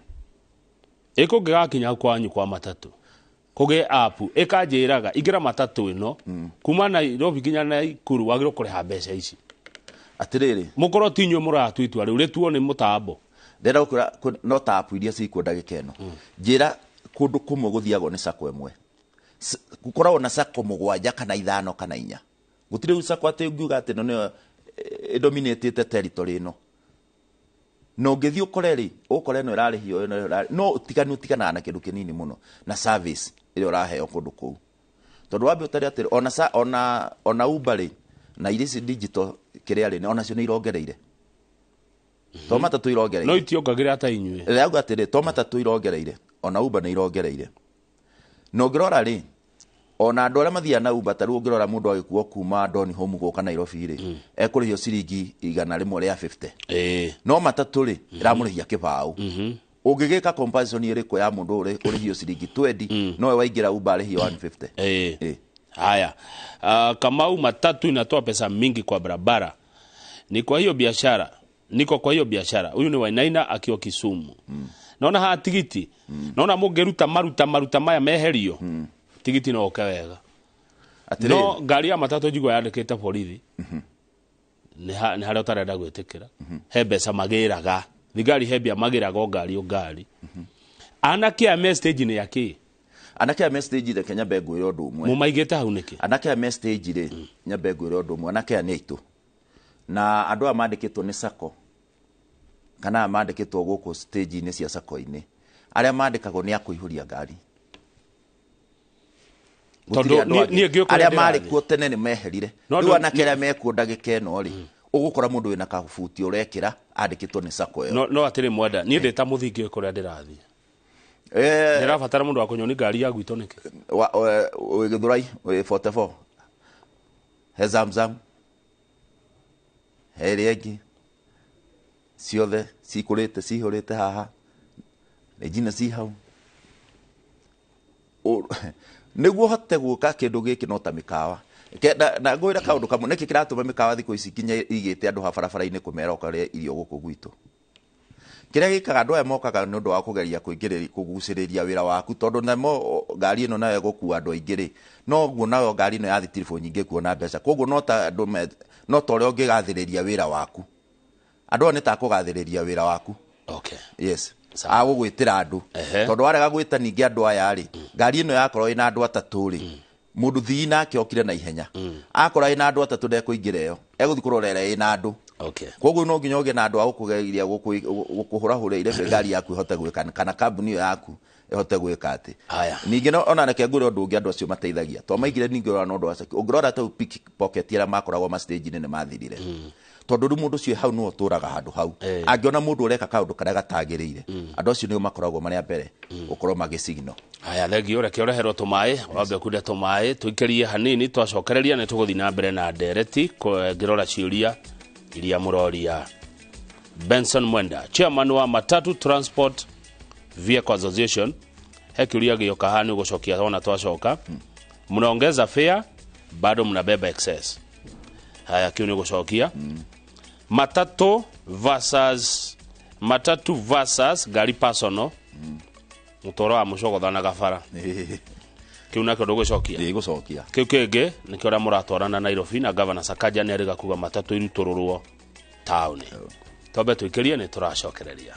Ĩkũngĩgakinya kwanyu kwa matatũ kũgĩe app ĩkanjĩraga ingĩra matatũ ĩno kuma Nairobi nginya Naikuru wagĩrĩirwo kũrĩha mbeca ici. Atĩrĩrĩ, mũkorwo ti inyuĩ mũratua itua rĩu, rĩtuo nĩ mũtambo. Ndĩrenda gũkwĩra no ta app iria cikuo ndagĩka ĩno. Njĩra kũndũ kũmwe gũthiagwo nĩ sacco ĩmwe. Gũkoragwo na sacco 7 kana 5 kana 4. Gũtirĩ rĩu sacco atĩ ũngiuga atĩ ĩno nĩyo ĩdominatĩte territory ĩno. Na ũngĩthiĩ ũkore rĩ, ũkore ĩno ĩrarĩhio, ĩno ĩrarĩhio. No ũtiganu ũtiganaga na kĩndũ kĩnini mũno na service ĩrĩa ũraheo kũndũ kũu. Tondũ wambe ũtare atĩrĩ, ona Uber rĩ, na iria ici digital kĩrĩa rĩ, onacio nĩ irongereire. To matatũ irongereire. No itiongagĩrĩra ta inyuĩ. Rĩrauga atĩrĩ, to matatũ irongereire, ona Uber nĩ irongereire. Na ũngĩrora rĩ, ona andũ arĩa mathiaga na Uber, ta rĩu ũngĩrora mũndũ agĩkuo kuma Donholm gũka Nairobi rĩ, ekũrĩhio ciringi 150. No matatũ rĩ, ĩramũrĩhia kĩbaũ. Ũngĩgĩka comparison ĩrĩkũ ya mũndũ ũrĩhio ciringi 20, nowe waingĩra Uber arĩhio 150. Haya. Kamau, matatu inatoa pesa mingi kwa barabara. Ni kwa hiyo biashara. Niko kwa hiyo biashara. Huyu ni Wainaina akiwa Kisumu. Naona haha tigiti. Naona mũngĩruta maruta maya meherio. Tigiti no oke wega. Atĩrĩrĩ. No ngari ya matatũ njigua yandĩkĩte borithi. Nĩ harĩa ũtarenda gwĩtĩkĩra. He mbeca magĩraga. Thigari he mbia magĩraga o ngari o ngari. Anake aya me stage-inĩ ya kĩ? Anake aya me stage rĩ, nyambe ngwĩre ũndũ ũmwe. Mũmaigĩte hau nĩkĩ? Anake aya me stage rĩ, nyambe ngwĩre ũndũ ũmwe. Anake aya nĩ aitũ. Na andũ aya mandĩkĩtwo nĩ sacco kana aya mandĩkĩtwo gũkũ stage-inĩ cia sacco-inĩ, arĩa mandĩkagwo nĩ a kũihũria ngari. Tondũ niĩ ngĩũka Arĩa ndĩrathiĩ. marĩ kuo tene nĩ meherire. No Rĩu andũ anake arĩa mekuo ndagĩka ĩno rĩ, ũgũkora mũndũ wĩna kabuti ũrekĩra andĩkĩtwo nĩ sacco ĩyo. No atĩrĩ Mwenda, niĩ ndĩ ta mũthingi kũrĩa ndĩrathiĩ. Ndĩrabatara mũndũ wa kũnyoni ngari ya gwitũ nĩkĩ? Wĩ Gĩthũrai, wĩ 44. He Zamzam. He ĩrĩa ĩngĩ. Ciothe cikũrĩte, cihũrĩte haha. Regina ci hau. Nĩguo hote gwĩka kĩndũ gĩkĩ no ta mĩkawa. Na ngwĩra kaũndũ kamwe, nĩkĩ kĩratũma mĩkawa thikũ ici nginya igĩte andũ ha barabara-inĩ kũmera ũkarĩa irio gũkũ gwitũ? Kĩrĩa gĩkaga andũ aya mokaga nĩ ũndũ wa kũgeria kũgucĩrĩria wĩra waku, tondũ namo ngari ĩno nayo ĩgũkua andũ aingĩ rĩ, noguo nayo ngari ĩno ya thitiribũ nyingĩ kuona mbeca. Koguo no ta andũ me, no ta ũrĩa ũngĩgathĩrĩria wĩra waku. Andũ aya nĩ ta kũgathĩrĩria wĩra waku. Yes. Sawa. Agũgwĩtĩra andũ. Tondũ warega gwĩta ningĩ andũ aya rĩ, ngari ĩno yakorwo ĩna andũ atatũ rĩ, mũndũ thii nake okire na ihenya. Akorwo ĩna andũ atatũ ndekũingĩra ĩyo, egũthiĩ kũrora ĩrĩa ĩna andũ. Koguo no nginya ũgĩe na andũ a gũkũgeria gũkũhũrahũra irebe ngari yaku ĩhote gwĩka, kana kambuni ĩyo yaku ĩhote gwĩka atĩ. Haya. Ningĩ no ona reke ngwĩre ũndũ ũngĩ andũ acio mateithagia twamaigire ningĩ ũrona ũndũ wa ũngĩrora ta pickpocket arĩa makoragwo ma stage-inĩ nĩ mathirire, tondũ rĩu mũndũ ũcio hau nĩwe ũtũraga handũ hau, angĩona mũndũ ũreka kaũndũ karĩa gatagĩrĩire, andũ acio nĩo makoragwo marĩ a mbere gũkorwo magĩsignal. Haya, thengio. Reke ũreherwo tũmaĩ, wambe ũkunde tũmaĩ tũikĩrie hanini, twacokereria nĩ tũgũthiĩ na mbere na ndereti ngĩrora ciũria iria mũroria Benson Mwenda, chairman wa Matatu Transport Vehicle Association. He kĩũria gĩoka haha nĩ ũgũcokia ona twacoka. Mnaongeza fare, bado mnabeba excess. Haya, kĩu nĩ ũgũcokia. Matatu versus ngari personal, mũtoro wa mũcogothanaga bara, kĩu nakĩo ndũgũcokia? Ndĩgũcokia. Kĩu kĩngĩ nĩkĩo ũrĩa mũratwarana Nairobi na Gavana Sakaja nĩ arĩga kuga matatũ irutũrũrwo taũni. Twambe tũikĩrie, nĩ tũracokereria.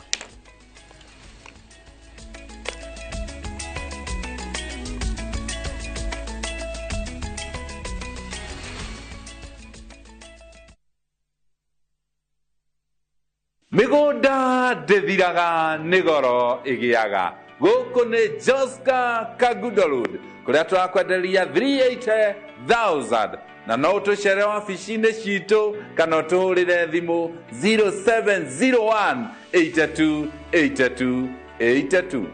Mĩgũnda ndĩthiraga, nĩ goro ĩgĩaga. Gũkũ nĩ Joska Kangundo Road, kũrĩa tũrakwenderia 380,000, na no ũtũcere wabici-inĩ citũ kana ũtũhũrĩre thimũ 0701 82 82 82.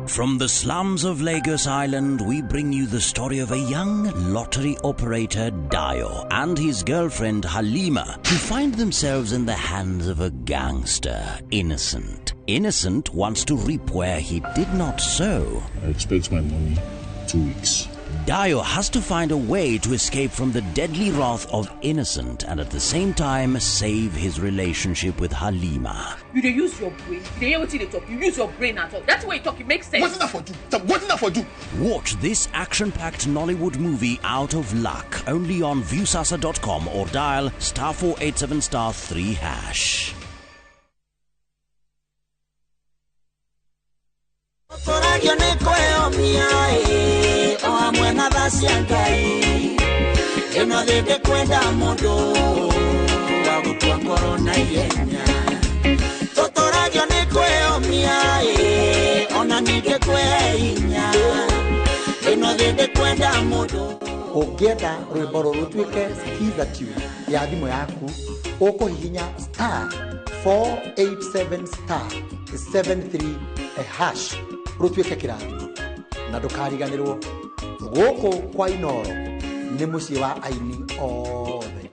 From the slums of Lagos Island, we bring you the story of a young lottery operator, Dio, and his girlfriend, Halima, who find themselves in the hands of a gangster, Innocent. Innocent wants to reap where he did not sow. I expect my money 2 weeks. Dio has to find a way to escape from the deadly wrath of Innocent and at the same time save his relationship with Halima. You dey use your brain? You dey hear wetin you dey talk? You use your brain at all? That way you talk, e make sense. Wetin I for do? Wetin I for do? Watch this action-packed Nollywood movie, Out of Luck, only on Viusasa.com or dial *487*3#. Tũragio nĩ kwĩyomia ĩ, o hamwe na tha cia Ngai. Ĩno thĩ ndĩkwenda mũndũ wa gũkua ngoro na ihenya. Tũtũragio nĩ kwĩyomia ĩ, ona ningĩ kwĩhe hinya. Ĩno thĩ ndĩkwenda mũndũ. Ũngĩenda rwĩmbo rũrũ rũtuĩke skiza tune ya thimũ yaku, ũkũhihinya *487*73# rũtuĩke kĩrathimo. Na ndũkariganĩrwo, gũkũ kwa Inoro nĩ mũciĩ wa aini othe.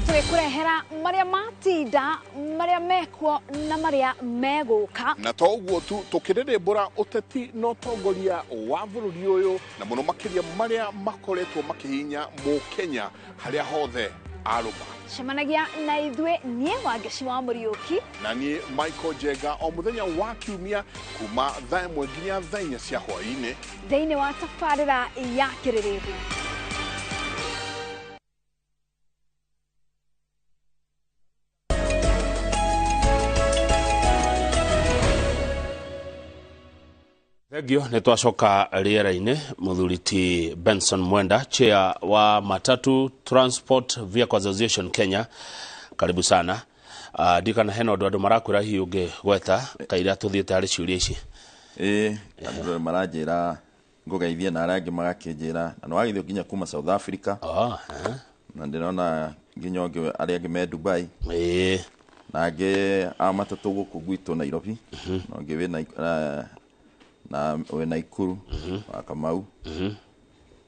Tũgĩkũrehera marĩa matinda, marĩa mekuo na marĩa megũka. Na to ũguo tu, tũkĩrĩrĩmbũra ũteti na ũtongoria wa bũrũri ũyũ, na mũno makĩria marĩa makoretwo makĩhinya mũkenya harĩa hothe arũma. Cemanagia na ithuĩ, niĩ Wangeci wa Mũriũki, na niĩ Michael Njenga, o mũthenya wa Kiumia kuma thaa 1 nginya thaa 4 cia hwaĩ-inĩ, thĩinĩ wa tabarĩra ya Kĩrĩrĩmbũ. Thengio, nĩ twacoka rĩera-inĩ. Mũthuri ti Benson Mwenda, chair wa Matatu Transport Vehicle Association Kenya, karibu sana. Ndikana hena ũndũ andũ marakwĩra hihi ũngĩgweta kaira tũthiĩte harĩ ciũria ici. Ĩĩ, andũ maranjĩra ngũgeithie, na arĩa angĩ magakĩnjĩra na nĩ wagĩthio nginya kuma South Africa. Na ndĩrona nginya ũngĩ, arĩa angĩ me Dubai, na angĩ a matatũ gũkũ gwitũ Nairobi, na ũngĩ wĩna na wĩ Naikuru wa Kamau.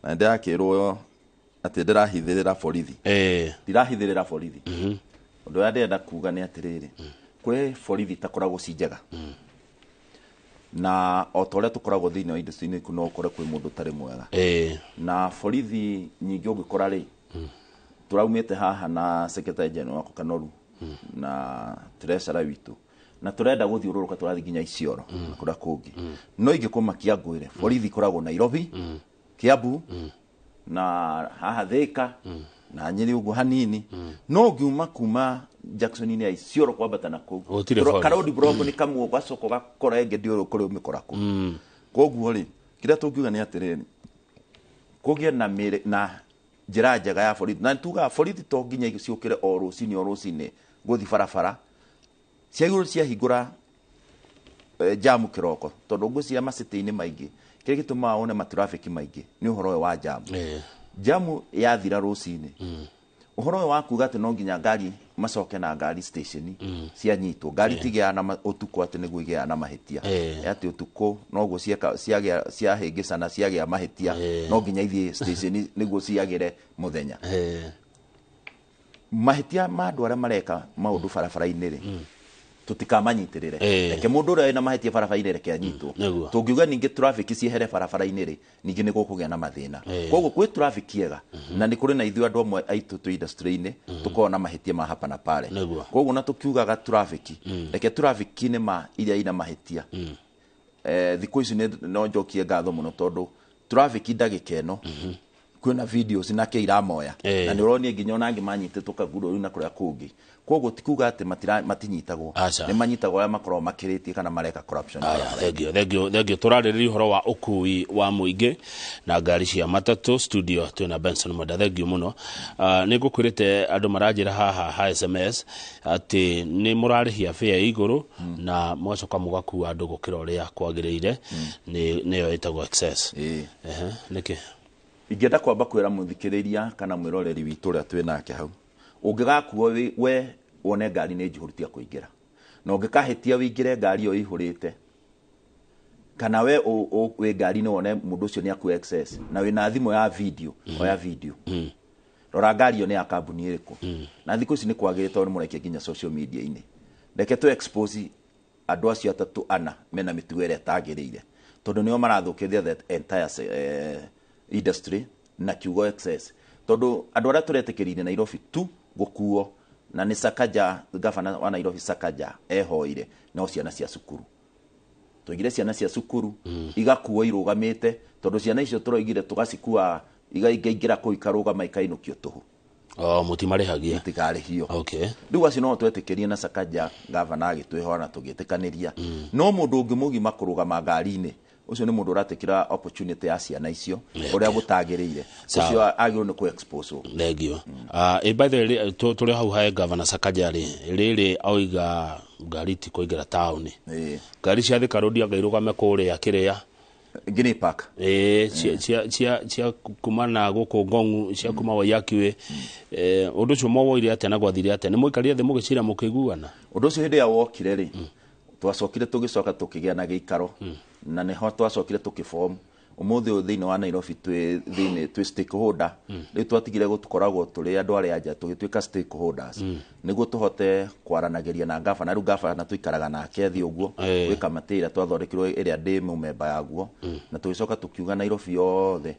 Na ndĩrakĩrwo atĩ ndĩrahithĩrĩra borithi. Ndirahithĩrĩra borithi. Ũndũ ũrĩa ndĩrenda kuga nĩ atĩrĩrĩ, kwĩ borithi itakoragwo ci njega, na o ta ũrĩa tũkoragwo thĩinĩ wa industry-inĩ, no ũkore kwĩ mũndũ ũtarĩ mwega. Na borithi nyingĩ ũngĩkora rĩ, tũraumĩte haha na secretary general wakwa Kanoru na treasurer witũ, na tũrenda gũthiũrũrũka, tũrathiĩ nginya Isiolo na kũrĩa kũngĩ. No ingĩkũmakia ngwĩre borithi ikoragwo Nairobi, Kiambu na haha Thika na Nyĩrĩ ũguo hanini, no ũngiuma kuma Jackson-inĩ ya Isiolo kwambata na kũu, Gũtirĩ borithi. Karodi block nĩ kamwe, ũgacoka ũgakora ĩngĩ ndiũĩ kũrĩa ũmĩkora kũ. Koguo rĩ, kĩrĩa tũngiuga nĩ atĩrĩrĩ, kũgĩe na mĩrĩ na Njĩra njega ya borithi, na tugaga borithi to nginya ciũkĩre o rũcinĩ o rũcinĩ gũthiĩ barabara, ciagĩrĩirwo ciahingũra jamu kĩroko, tondũ ngwĩciria macity-inĩ maingĩ kĩrĩa gĩtũmaga wone matrafiki maingĩ nĩ ũhoro ũyũ wa jamu. Jamu yathira rũcinĩ, ũhoro ũyũ wa kuga atĩ no nginya ngari macoke na ngari station cianyitwo, ngari tigĩaga na ũtukũ atĩ nĩguo igĩaga na mahĩtia, atĩ ũtukũ noguo ciagĩa ciahĩngĩcana, ciagĩa mahĩtia, no nginya ithiĩ station nĩguo ciagĩre mũthenya. Mahĩtia ma andũ arĩa mareka maũndũ barabara-inĩ rĩ, tũtikamanyitĩrĩre. Reke mũndũ ũrĩa wĩna mahĩtia barabara-inĩ reke anyitwo. Tũngiuga ningĩ traffic ciehere barabara-inĩ rĩ, ningĩ nĩ gũkũgĩa na mathĩna. Koguo kwĩ traffic ega, na nĩ kũrĩ na ithuĩ andũ amwe aitũ twĩ industry-inĩ tũkoragwo na mahĩtia ma hapa na pale. Koguo na tũkiugaga traffic, reke traffic nĩ ma iria ina mahĩtia. Thikũ ici no njokie ngatho mũno, tondũ traffic ndagĩka ĩno kwĩna videos nake iramoya, na nĩ ũronire nginya ona angĩ manyitĩtwo Kaguro rĩu na kũrĩa kũngĩ. Koguo ti kuga atĩ matinyitagwo, nĩ manyitagwo arĩa makoragwo makĩrĩtie kana mareka corruption Aya, barabara-inĩ. Thank you, thank you, thank you. Tũrarĩrĩria ũhoro wa ũkui wa mũingĩ na ngari cia matatũ. Studio twĩna Benson Mwenda, thank you mũno. Nĩ ngũkwĩrĩte andũ maranjĩra haha ha SMS atĩ nĩ mũrarĩhia fare ya igũrũ na mũgacoka mũgakua andũ gũkĩra ũrĩa kwagĩrĩire, nĩyo ĩtagwo excess. Ehe, nĩkĩ? Ingĩenda kwamba kwĩra mũthikĩrĩria kana mwĩroreri witũ ũrĩa twĩ nake hau, ũngĩgakuo we wone ngari nĩ njihũru, tiga kũingĩra, na ũngĩkahĩtia wĩingĩre ngari ĩyo ĩihũrĩte, kana we wĩ ngari-inĩ wone mũndũ ũcio nĩ akua excess na wĩna thimũ ya video, oya video, rora ngari ĩyo nĩ ya kambuni ĩrĩkũ. Na thikũ ici nĩ kwagĩrĩte tondũ nĩ mũraikia nginya social media-inĩ. Reke tũ expose andũ acio atatũ ana mena mĩtugo ĩrĩa ĩtagĩrĩire, tondũ nĩo marathũkĩria the entire industry na kiugo excess, tondũ andũ arĩa tũretĩkĩrire Nairobi tu gũkuo na nĩ Sakaja, gavana wa Nairobi Sakaja ehoire, no ciana cia cukuru tũigire, ciana cia cukuru igakuo irũgamĩte, tondũ ciana icio tũroigire tũgacikua igaingĩra kũu ikarũgama ikainũkio tũhũ. Oh, mũtimarĩhagia? Itikarĩhio. Rĩu acio no twetĩkĩrie na Sakaja gavana agĩtwĩhoa na tũgĩtĩkanĩria, no mũndũ ũngĩ mũgima kũrũgama ngari-inĩ ũcio nĩ mũndũ ũratĩkĩra opportunity ya ciana icio ũrĩa gũtagĩrĩire. Ũcio agĩrĩirwo nĩ kũ-expose. Thank you. By the way, tũrĩ hau hae Governor Sakaja rĩ, rĩrĩ oiga ngari ti kũingĩra taũni, ngari cia Thika Road anga irũgame kũrĩa kĩrĩa Guinea Park. Ĩĩ, cia kuma na gũkũ Ngong'u, cia kuma Waiyaki Way. Ũndũ ũcio mwoire atĩa na gwathire atĩa? Nĩ mũikarire thĩ mũgĩcira mũkĩiguana? Ũndũ ũcio hĩndĩ ĩrĩa wokire rĩ, twacokire tũgĩcoka tũkĩgĩa na gĩikaro, na nĩho twacokire tũkĩform ũmũthĩ ũyũ thĩinĩ wa Nairobi twĩ thĩinĩ twĩ stakeholder. Rĩu twatigire gũkoragwo tũrĩ andũ arĩa anja, tũgĩtuĩka stakeholders nĩguo tũhote kwaranagĩria na gavana. Rĩu gavana tũikaraga nake thĩ ũguo gwĩ kamĩtĩ ĩrĩa twathondekirwo ĩrĩa ndĩ mũmemba yaguo, na tũgĩcoka tũkiuga Nairobi yothe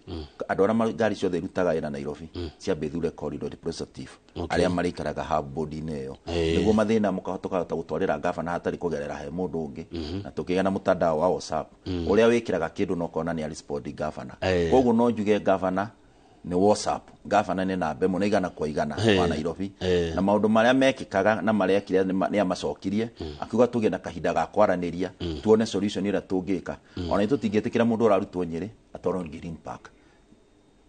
andũ arĩa ngari ciothe irutaga wĩra Nairobi ciambe ithure corridor representative arĩa marĩikaraga hub board-inĩ ĩyo, nĩguo mathĩna tũkahota gũtwarĩra gavana hatarĩ kũgerera he mũndũ ũngĩ. Na tũkĩgĩa na mũtandao wa WhatsApp ũrĩa wĩkĩraga kĩndũ na ũkona nĩ arespond gavana. Koguo no njuge gavana nĩ WhatsApp, gavana nĩ namba ĩmwe na 100% wa Nairobi, na maũndũ marĩa mekĩkaga na marĩa ekire nĩ amacokirie, akiuga tũgĩe na kahinda ga kwaranĩria tuone solution ĩrĩa tũngĩka. Ona itũ tũtingĩtĩkĩra mũndũ ũrarutwo Nyĩrĩ atwarwo Green Park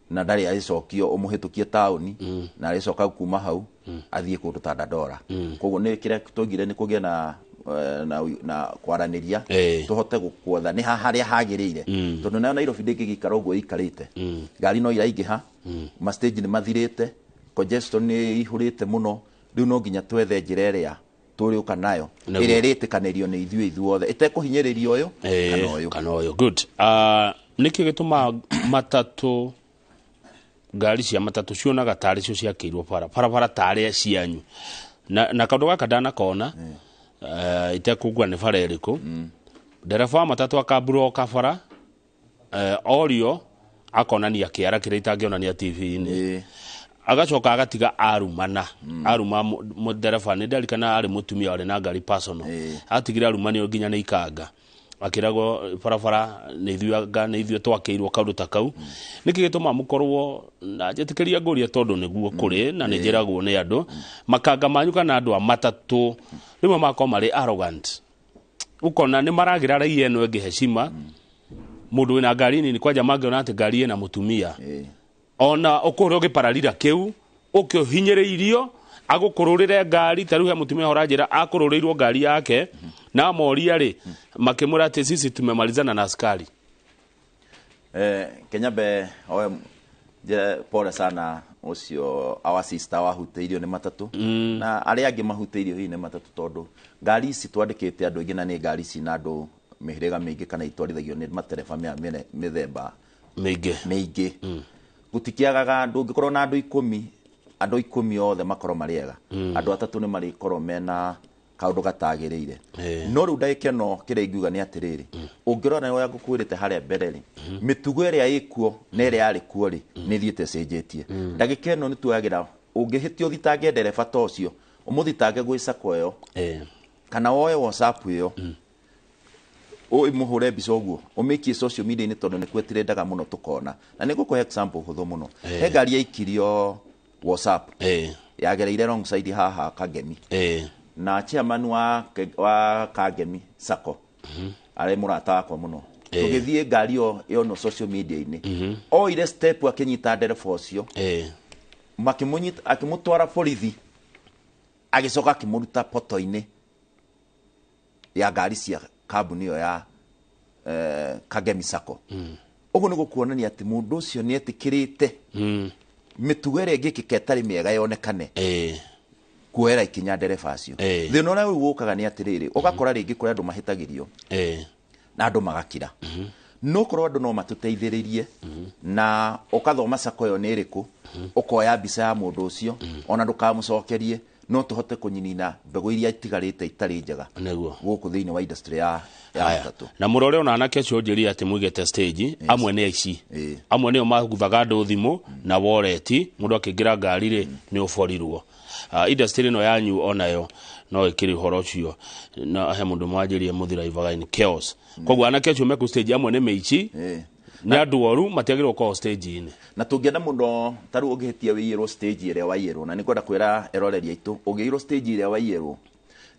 na ndarĩ agĩcokio ũmũhĩtũkie taũni na agĩcoka kuma hau athiĩ kũndũ ta Dandora. Koguo nĩ kĩrĩa twaugire nĩ kũgĩa na kwaranĩria tũhote gũkwetha nĩ ha harĩa hagĩrĩire, tondũ nayo Nairobi ndĩngĩgĩikara ũguo ĩikarĩte, ngari no iraingĩha, ma stage nĩ mathirĩte, congestion nĩ ihũrĩte mũno. Rĩu no nginya twethe njĩra ĩrĩa tũrĩũka nayo ĩrĩa ĩrĩtĩkanĩrio nĩ ithuĩ ithuothe ĩtekũhinyĩrĩria ũyũ kana ũyũ. Kana ũyũ. Good. Nĩkĩ gĩtũmaga matatũ, ngari cia matatũ cionaga tarĩ cio ciakĩirwo bara barabara tarĩ cianyu? Na kaũndũ gaka ndanakona, itekũngua nĩ bara ĩrĩkũ, ndereba wa matatũ akamburoka bara, orio akonania kĩara kĩrĩa itangĩonania TV-inĩ, agacoka agatiga arumana, aruma ndereba. Nĩ ndarikana arĩ mũtumia warĩ na ngari personal, atigire arumanio nginya nĩ ikanga, akĩragwo barabara nĩ ithuĩ, anga nĩ ithuĩ twakĩirwo. Kaũndũ ta kau nĩkĩ gĩtũmaga mũkorwo na njĩtĩkĩria ngũria, tondũ nĩguo kũrĩ na nĩ njĩragwo nĩ andũ makanga manyu kana andũ a matatũ rĩmwe makorwo marĩ arrogant, ũkona nĩ maragĩra raia ĩno ĩngĩ heshima. Mũndũ wĩna ngari nini kwanja mangĩona atĩ ngari ĩna mũtumia. Ona ũkũhũrwo gĩpararira kĩu ũkĩhinyĩrĩirio agũkũrũrĩre ngari ta rĩu he mũtumia ũranjĩra akũrũrĩirwo ngari yake na moria rĩ makĩmwĩra atĩ sisi tumemalizana na askari. Kenyambe oe njĩre pole sana ũcio our sister wahutĩirio nĩ matatũ na arĩa angĩ mahutĩirio hihi nĩ matatũ tondũ ngari ici twandĩkĩte andũ aingĩ na nĩ ngari ici na andũ mĩhĩrĩga mĩingĩ kana itwarithagio nĩ matereba mĩthemba mĩingĩ. Gũtikĩagaga ndũngĩkorwo na andũ 10, andũ 10 othe makorwo marĩ ega, andũ 3 nĩ marĩkorwo mena kaũndũ gatagĩrĩire. No rĩu ndagĩka ĩno kĩrĩa ingiuga nĩ atĩrĩrĩ, ũngĩrora ũrĩa ngũkwĩrĩte harĩa mbere rĩ, mĩtugo ĩrĩa ĩkuo na ĩrĩa yarĩ kuo rĩ nĩ ĩthiĩte ĩcenjetie. Ndagĩka ĩno nĩ tuoyagĩra ũngĩhĩtia ũthitange ndereba ta ũcio ũmũthitange gwĩ sacco ĩyo kana woe WhatsApp ĩyo ũmũhũre mbica ũguo ũmĩikie social media-inĩ tondũ nĩkuo ĩtirendaga mũno tũkona. Na nĩ ngũkũhe example hũthũ mũno. He ngari yaikirio WhatsApp yagereire wrong side haha Kangemi na chairman wa Kangemi Sacco arĩ mũrata wakwa mũno. Tũgĩthiĩ ngari ĩyo yonwo social media-inĩ, oire step akĩnyita ndereba ũcio, makĩmũnyita akĩmũtwara borithi, agĩcoka akĩmũruta poto-inĩ ya ngari cia kambuni ĩyo ya Kangemi Sacco. Ũguo nĩ gũkuonania atĩ mũndũ ũcio nĩ etĩkĩrĩte mĩtugo ĩrĩa ĩngĩkĩka ĩtarĩ mĩega yonekane kuoera ikinya ndereba acio. Thĩna ũrĩa rĩu ũkaga nĩ atĩrĩrĩ, ũgakora rĩngĩ kũrĩ andũ mahĩtagĩrio na andũ magakira, no korwo andũ no matũteithĩrĩrie na ũkathoma sacco ĩyo nĩ ĩrĩkũ, ũkoya mbica ya mũndũ ũcio ona ndũkamũcokerie, no tũhote kũnyinina mbegũ iria itigarĩte itarĩ njega gũkũ thĩinĩ wa industry ya matatũ. Na mũrore ona anake acio njĩrire atĩ mũigĩte stage, amwe nĩ aici, amwe nĩo maguthaga andũ thimũ na wallet, mũndũ akĩingĩra ngari rĩ nĩ ũborirwo. Industry ĩno yanyu onayo no ĩkĩrĩ ũhoro ũcio, na he mũndũ mwanjĩrie mũthiraivaga in chaos. Koguo anake acio meku stage amwe nĩ mĩici, nĩ andũ oru matiagĩrĩirwo gũkorwo stage-inĩ. Na tũngĩenda mũno ta rĩu ũngĩhĩtia wĩiyĩrwo stage ĩrĩa waiyĩrwo, na nĩngwenda kwĩra eroreri aitũ, ũngĩiyĩrwo stage ĩrĩa waiyĩrwo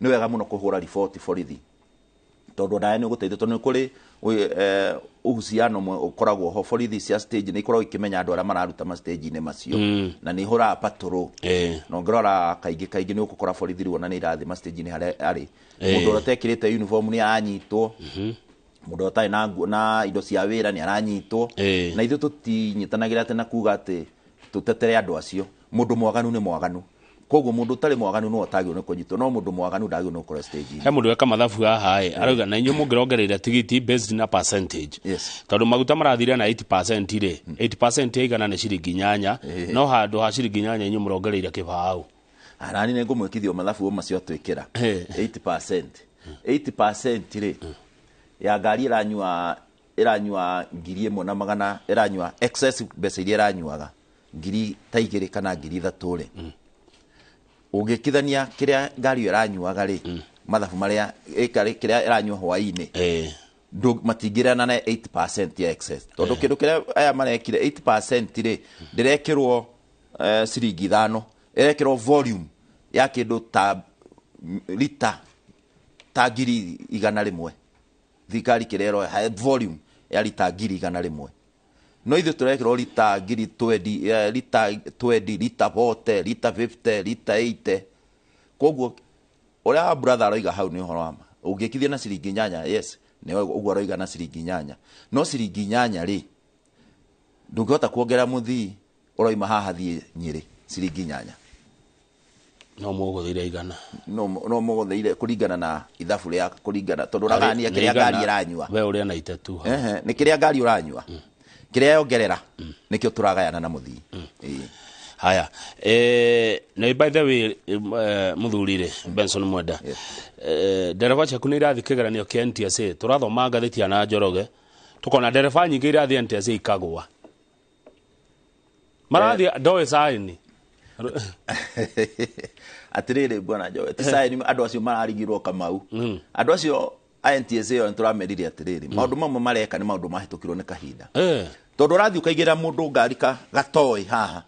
nĩ wega mũno kũhũra riboti borithi, tondũ nawe nĩ ũgũteithio, tondũ nĩ kũrĩ uhusiano ũkoragwo ho. Borithi cia stage nĩ ikoragwo ikĩmenya andũ arĩa mararuta ma stage-inĩ macio na nĩ ihũraga patrol, na ũngĩrora kaingĩ kaingĩ nĩ ũgũkora borithi rĩu ona nĩ irathiĩ ma stage-inĩ harĩa arĩ mũndũ ũrĩa ũtekĩrĩte uniform nĩ aranyitwo, mũndũ ũtarĩ na nguo na indo cia wĩra nĩ aranyitwo. Na ithuĩ tũtinyitanagĩra atĩ na kuga atĩ tũtetere andũ acio. Mũndũ mwaganu nĩ mwaganu, koguo mũndũ ũtarĩ mwaganu no atagĩrĩirwo nĩ kũnyitwo, no mũndũ mwaganu ndagĩrĩirwo nĩ gũkorwo stage-inĩ. He mũndũ weka mathabu haha ĩ arauga na inyuĩ mũngĩrongereire tigiti based na percentage, tondũ maguta marathire na 80% rĩ, 80% ya igana nĩ ciringi 8, no handũ ha ciringi 8 inyuĩ mũrongereire kĩbaũ. Arani nĩ ngũmwĩkithio mathabu macio atwĩkĩra 80% 80% rĩ ya ngari ĩranyua 1,100 ĩranyua excess mbeca iria ĩranyuaga ngiri ta 2 kana ngiri 3 rĩ, ũngĩkithania kĩrĩa ngari ĩyo ĩranyuaga rĩ, mathabu marĩa kĩrĩa ĩranyua hwaĩ-inĩ matingĩrana na 8% ya excess, tondũ kĩndũ kĩrĩa aya marekire 8% rĩ ndĩrekĩrwo ciringi 5, ĩrekĩrwo volume ya kĩndũ ta lita ta 100,000. Thirikari kĩrĩa ĩroya volume ya lita 100,000, no ithuĩ tũrekĩrwo lita 20,000, lita 20, lita 40, lita 50, lita 80. Koguo ũrĩa brother aroiga hau nĩ ũhoro wa ma. Ũngĩkithia na ciringi 8, yes, nĩ ũguo aroiga na ciringi 8, no ciringi 8 rĩ ndũngĩhota kuongerera mũthii ũroima haha thiĩ Nyĩrĩ ciringi 8, no mũgũthire igana, no mũgũthire kũringana na ithabu rĩa kũringana, tondũ ũragania kĩrĩa ngari ĩranyua, we ũrĩa na 3 nĩ kĩrĩa ngari ũranyua kĩrĩa yongerera nĩkĩo tũragayana na mũthii. Haya, na by the way mũthuri rĩ Benson Mwenda, ndereba ciaku nĩ irathiĩ kĩgeranio kĩa NTSA. Tũrathoma ngathĩti ya na Njoroge tũkona ndereba nyingĩ irathiĩ NTSA ikagũa, marathiĩ ndoĩ saini. Atĩrĩrĩ bwana Njoroge, ti saini andũ acio mararigirwo Kamau, andũ acio a NTSA ĩyo nĩtũramerire atĩrĩrĩ, maũndũ mamwe mareka nĩ maũndũ mahĩtũkirwo nĩ kahinda, tondũ ũrathiĩ ũkaigĩra mũndũ ngari gatoĩ haha,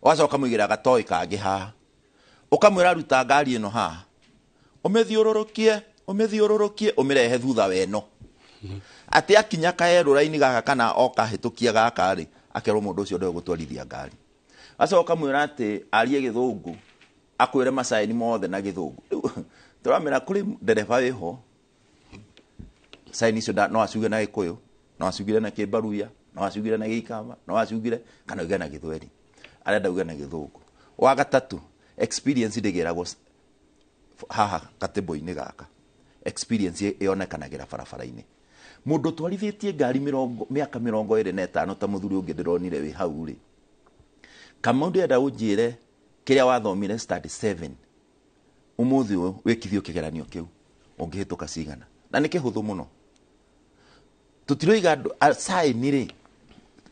ũgacoka ũkamũigĩra gatoĩ kangĩ haha, ũkamwĩra ruta ngari ĩno haha, ũmĩthiũrũrũkie ũmĩthiũrũrũkie ũmĩrehe thutha weno, atĩ akinya kaerũra-inĩ gaka kana okahĩtũkia gaka rĩ Akerwo mũndũ ũcio ndoĩ gũtwarithia ngari. Acoka ũkamwĩra atĩ arie gĩthũngũ, akwĩre macaini mothe na gĩthũngũ. Rĩu tũramera kũrĩ ndereba wĩho saini icio no aciuge na Gĩkũyũ, no aciugire na Kĩmbaruya, no aciugire na Gĩikamba, no aciugire kana uge na Gĩthweri. Arenda uge na Gĩthũngũ. Wa gatatũ, experience ndĩgĩragwo haha katĩmbũ-inĩ gaka. Experience ĩonekanagĩra barabara-inĩ. Mũndũ ũtwarithĩtie ngari mĩaka 25 ta mũthuri ũngĩ ndĩronire wĩ hau rĩ, Kamau, ndĩrenda ũnjĩre kĩrĩa wathomire study 7 ũmũthĩ ũyũ wĩkithio kĩgeranio kĩu ũngĩhĩtũka cigana, na nĩ kĩhũthũ mũno. Tũtiroiga andũ saini rĩ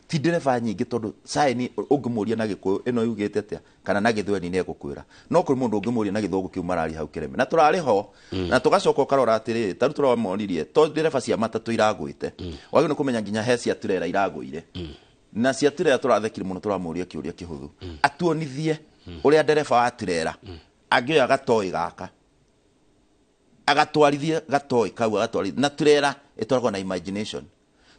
ti ndereba nyingĩ, tondũ saini ũngĩmũria na Gĩkũyũ ĩno yugĩte atĩa kana na Gĩthweri nĩ egũkwĩra, no kũrĩ mũndũ ũngĩmũria na Gĩthũngũ kĩu marari hau kĩreme na tũrarĩ ho. Na tũgacoka ũkarora atĩrĩrĩ, tarĩu tũramonirie to ndereba cia matatũ iragwĩte, wagĩrĩirwo nĩ kũmenya nginya he cia turera iragũire. Na cia turera tũrathekire mũno, tũramũria kĩũria kĩhũthũ atuonithie ũrĩa ndereba wa turera angĩoya gatoĩ gaka agatwarithie gatoĩ kau agatwarithie. Na turera ĩtwaragwo na imagination.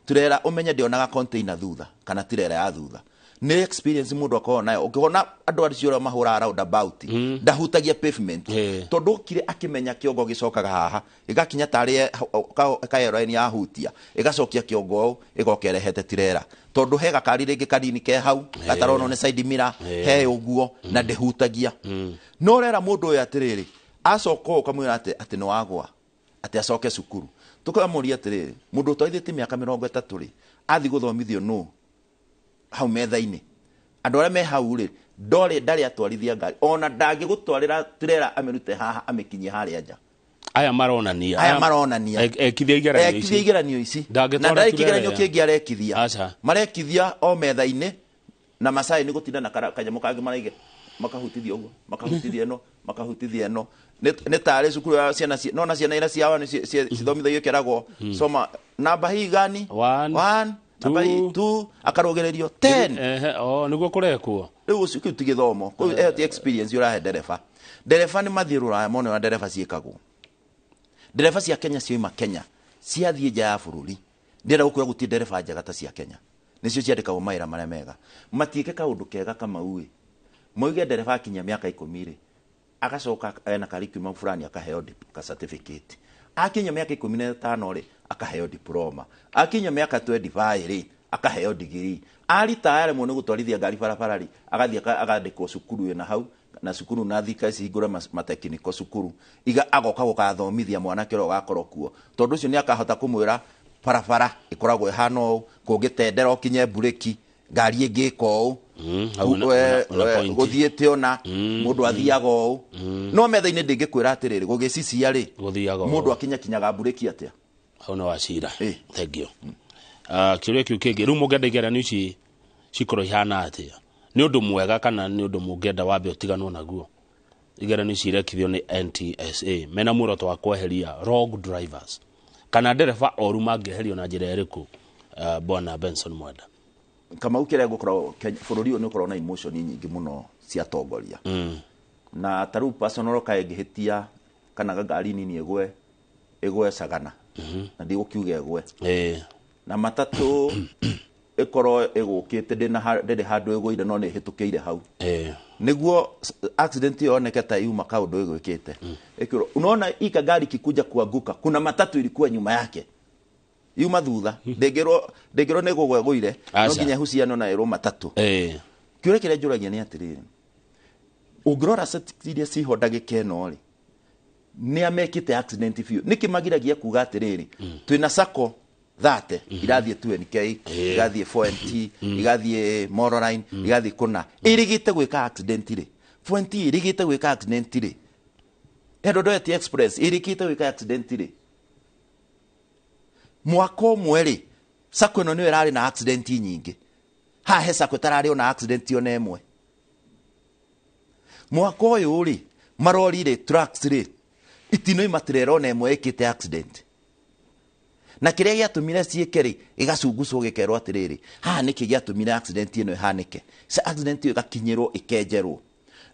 Turera ũmenye ndĩonaga container thutha kana turera ya thutha nĩ experience mũndũ akoragwo nayo. Ũngĩona andũ acio ũrĩa mahũraga roundabout, ndahutagia pavement, tondũ okire akĩmenya kĩongo gĩcokaga haha, ĩgakinya tarĩ kaeroeni yahutia, ĩgacokia kĩongo ũũ, ĩgoka ĩrehete tirera, tondũ he gakari rĩngĩ kanini ke hau gataronwo nĩ side mirror, he ũguo na ndĩhutagia. No ũrera mũndũ ũyũ atĩrĩrĩ, acoka ũũ ũkamwĩra atĩ nĩ wagwa, atĩ acoke cukuru. Tũkamũria atĩrĩrĩ, mũndũ ũtwarithĩtie mĩaka 30 rĩ, athiĩ gũthomithio nũ hau metha-inĩ? Andũ arĩa me hau rĩ, ndorĩ ndarĩ atwarithia ngari, ona ndangĩgũtwarĩra turera amĩrute haha amĩkinyie harĩa nja. Aya maronania. Aya maronania. Ekithia igeranio ici. Ekithia igeranio ici. Ndangĩtwara na ndarĩ turera kĩgeranio ya. Kĩngĩ arekithia. Aca. Marekithia o metha-inĩ na macai nĩ gũtinda na kanyamũ kangĩ maraige, makahutithia ũguo, makahutithia ĩno, makahutithia ĩno. Nĩ tarĩ cukuru ya ciana nona ciana iria ciao nĩ cithomithagio kĩragwo soma namba hii gani? One, One, namba hii two, two, akarũgĩrĩrio 10. Ehe, oh, nĩguo kũrekwo. Rĩu ũcio kĩu ti gĩthomo. Kũu ĩyo ti experience ũrahe ndereba. Ndereba nĩ mathiĩ rũraya mone ũrĩa ndereba ciĩkagwo. Ndereba cia Kenya cioima Kenya ciathiĩ nja ya bũrũri, ndĩrenda gũkwĩra gũtirĩ ndereba njega ta cia Kenya. Nĩcio ciandĩkagwo mawĩra marĩa mega. Matiĩke kaũndũ kega Kamau ĩ, moige ndereba akinyia mĩaka 10 rĩ, agacoka ena curriculum fulani, akaheo ka certificate. Akinyia mĩaka 15 rĩ, akaheo diploma. Akinyia mĩaka 25 rĩ, akaheo degree. Aritaya aremwo nĩ gũtwarithia ngari barabara rĩ, agathiĩ akandĩkwo cukuru ĩna hau na cukuru na thika cihingũre matekiniko cukuru iga, agoka gũkathomithia mwanake ũrĩa ũgakorwo kuo, tondũ ũcio nĩ akahota kũmwĩra barabara ĩkoragwo ĩhana ũũ, kũngĩtendera ũkinye mburĩki, ngari ĩngĩka ũũ. Hau una point. Gũthiĩte ona mũndũ athiaga ũũ, no metha-inĩ ndĩngĩkwĩra atĩrĩrĩ, gũgĩcicia rĩ, Gũthiaga ũũ. Mũndũ akinyakinyaga mburĩki atĩa? Hau nĩ wacira. Thank you. Kĩũria kĩu kĩngĩ, rĩu mũngĩenda igeranio ici cikorwo ihana atĩa? Nĩ ũndũ mwega kana nĩ ũndũ mũngĩenda wambe ũtiganwo naguo? Igeranio ici irekithio nĩ NTSA mena muoroto wa kweheria rogue drivers kana ndereba oru, mangĩeherio na njĩra ĩrĩkũ, bwana Benson Mwenda? Kamau, kĩrĩa gũkorwo bũrũri ũyũ nĩ ũkoragwo na emotion nyingĩ mũno cia atongoria. Na ta rĩu personal kaĩ ngĩhĩtia kana ngari nini ĩgwe ĩgwe Sagana, na ndigũkiuga ĩgwe na matatũ ĩkorwo ĩgũkĩte ndĩrĩ handũ ĩgũire, no nĩ ĩhĩtũkĩire hau, nĩguo accident ĩyo yoneke ta yuma kaũndũ ĩgwĩkĩte. Ĩkĩrwo unaona hii kagari kikuja kuanguka, kuna matatu ilikuwa nyuma yake, yuma thutha, ndĩngĩrwo nĩ gũgwa ĩgũire, no Aca. nginya huciano na ĩrwo matatũ. Kĩũria kĩrĩa njũragia nĩ atĩrĩrĩ, ũngĩrora statistics iria ciho ndagĩka ĩno rĩ, nĩ amekĩte accident biũ? Nĩkĩ magiragia kuga atĩrĩrĩ, twĩna sacco 30 irathiĩ 2NK, igathiĩ 4NT, igathiĩ Moroline, igathiĩ kũna, ĩrĩgĩte gwĩka accident rĩ, 4NT ĩrĩgĩte gwĩka accident rĩ, Eldoret Express ĩrĩkĩte gwĩka accident rĩ, mwaka ũmwe rĩ, sacco ĩno nĩyo ĩrarĩ na accident nyingĩ. Haha he sacco ĩtararĩ ona accident ona ĩmwe mwaka ũyũ rĩ. Marori rĩ, trucks rĩ, itinoima tirera ona ĩmwe ĩkĩte accident, na kĩrĩa gĩatũmire ciĩke rĩ, gĩgacungucwo, gĩkerwo atĩrĩrĩ, haha nĩkĩ gĩatũmire accident ĩno ĩhanĩke? Accident ĩyo ĩgakinyĩrwo, ĩkenjerwo.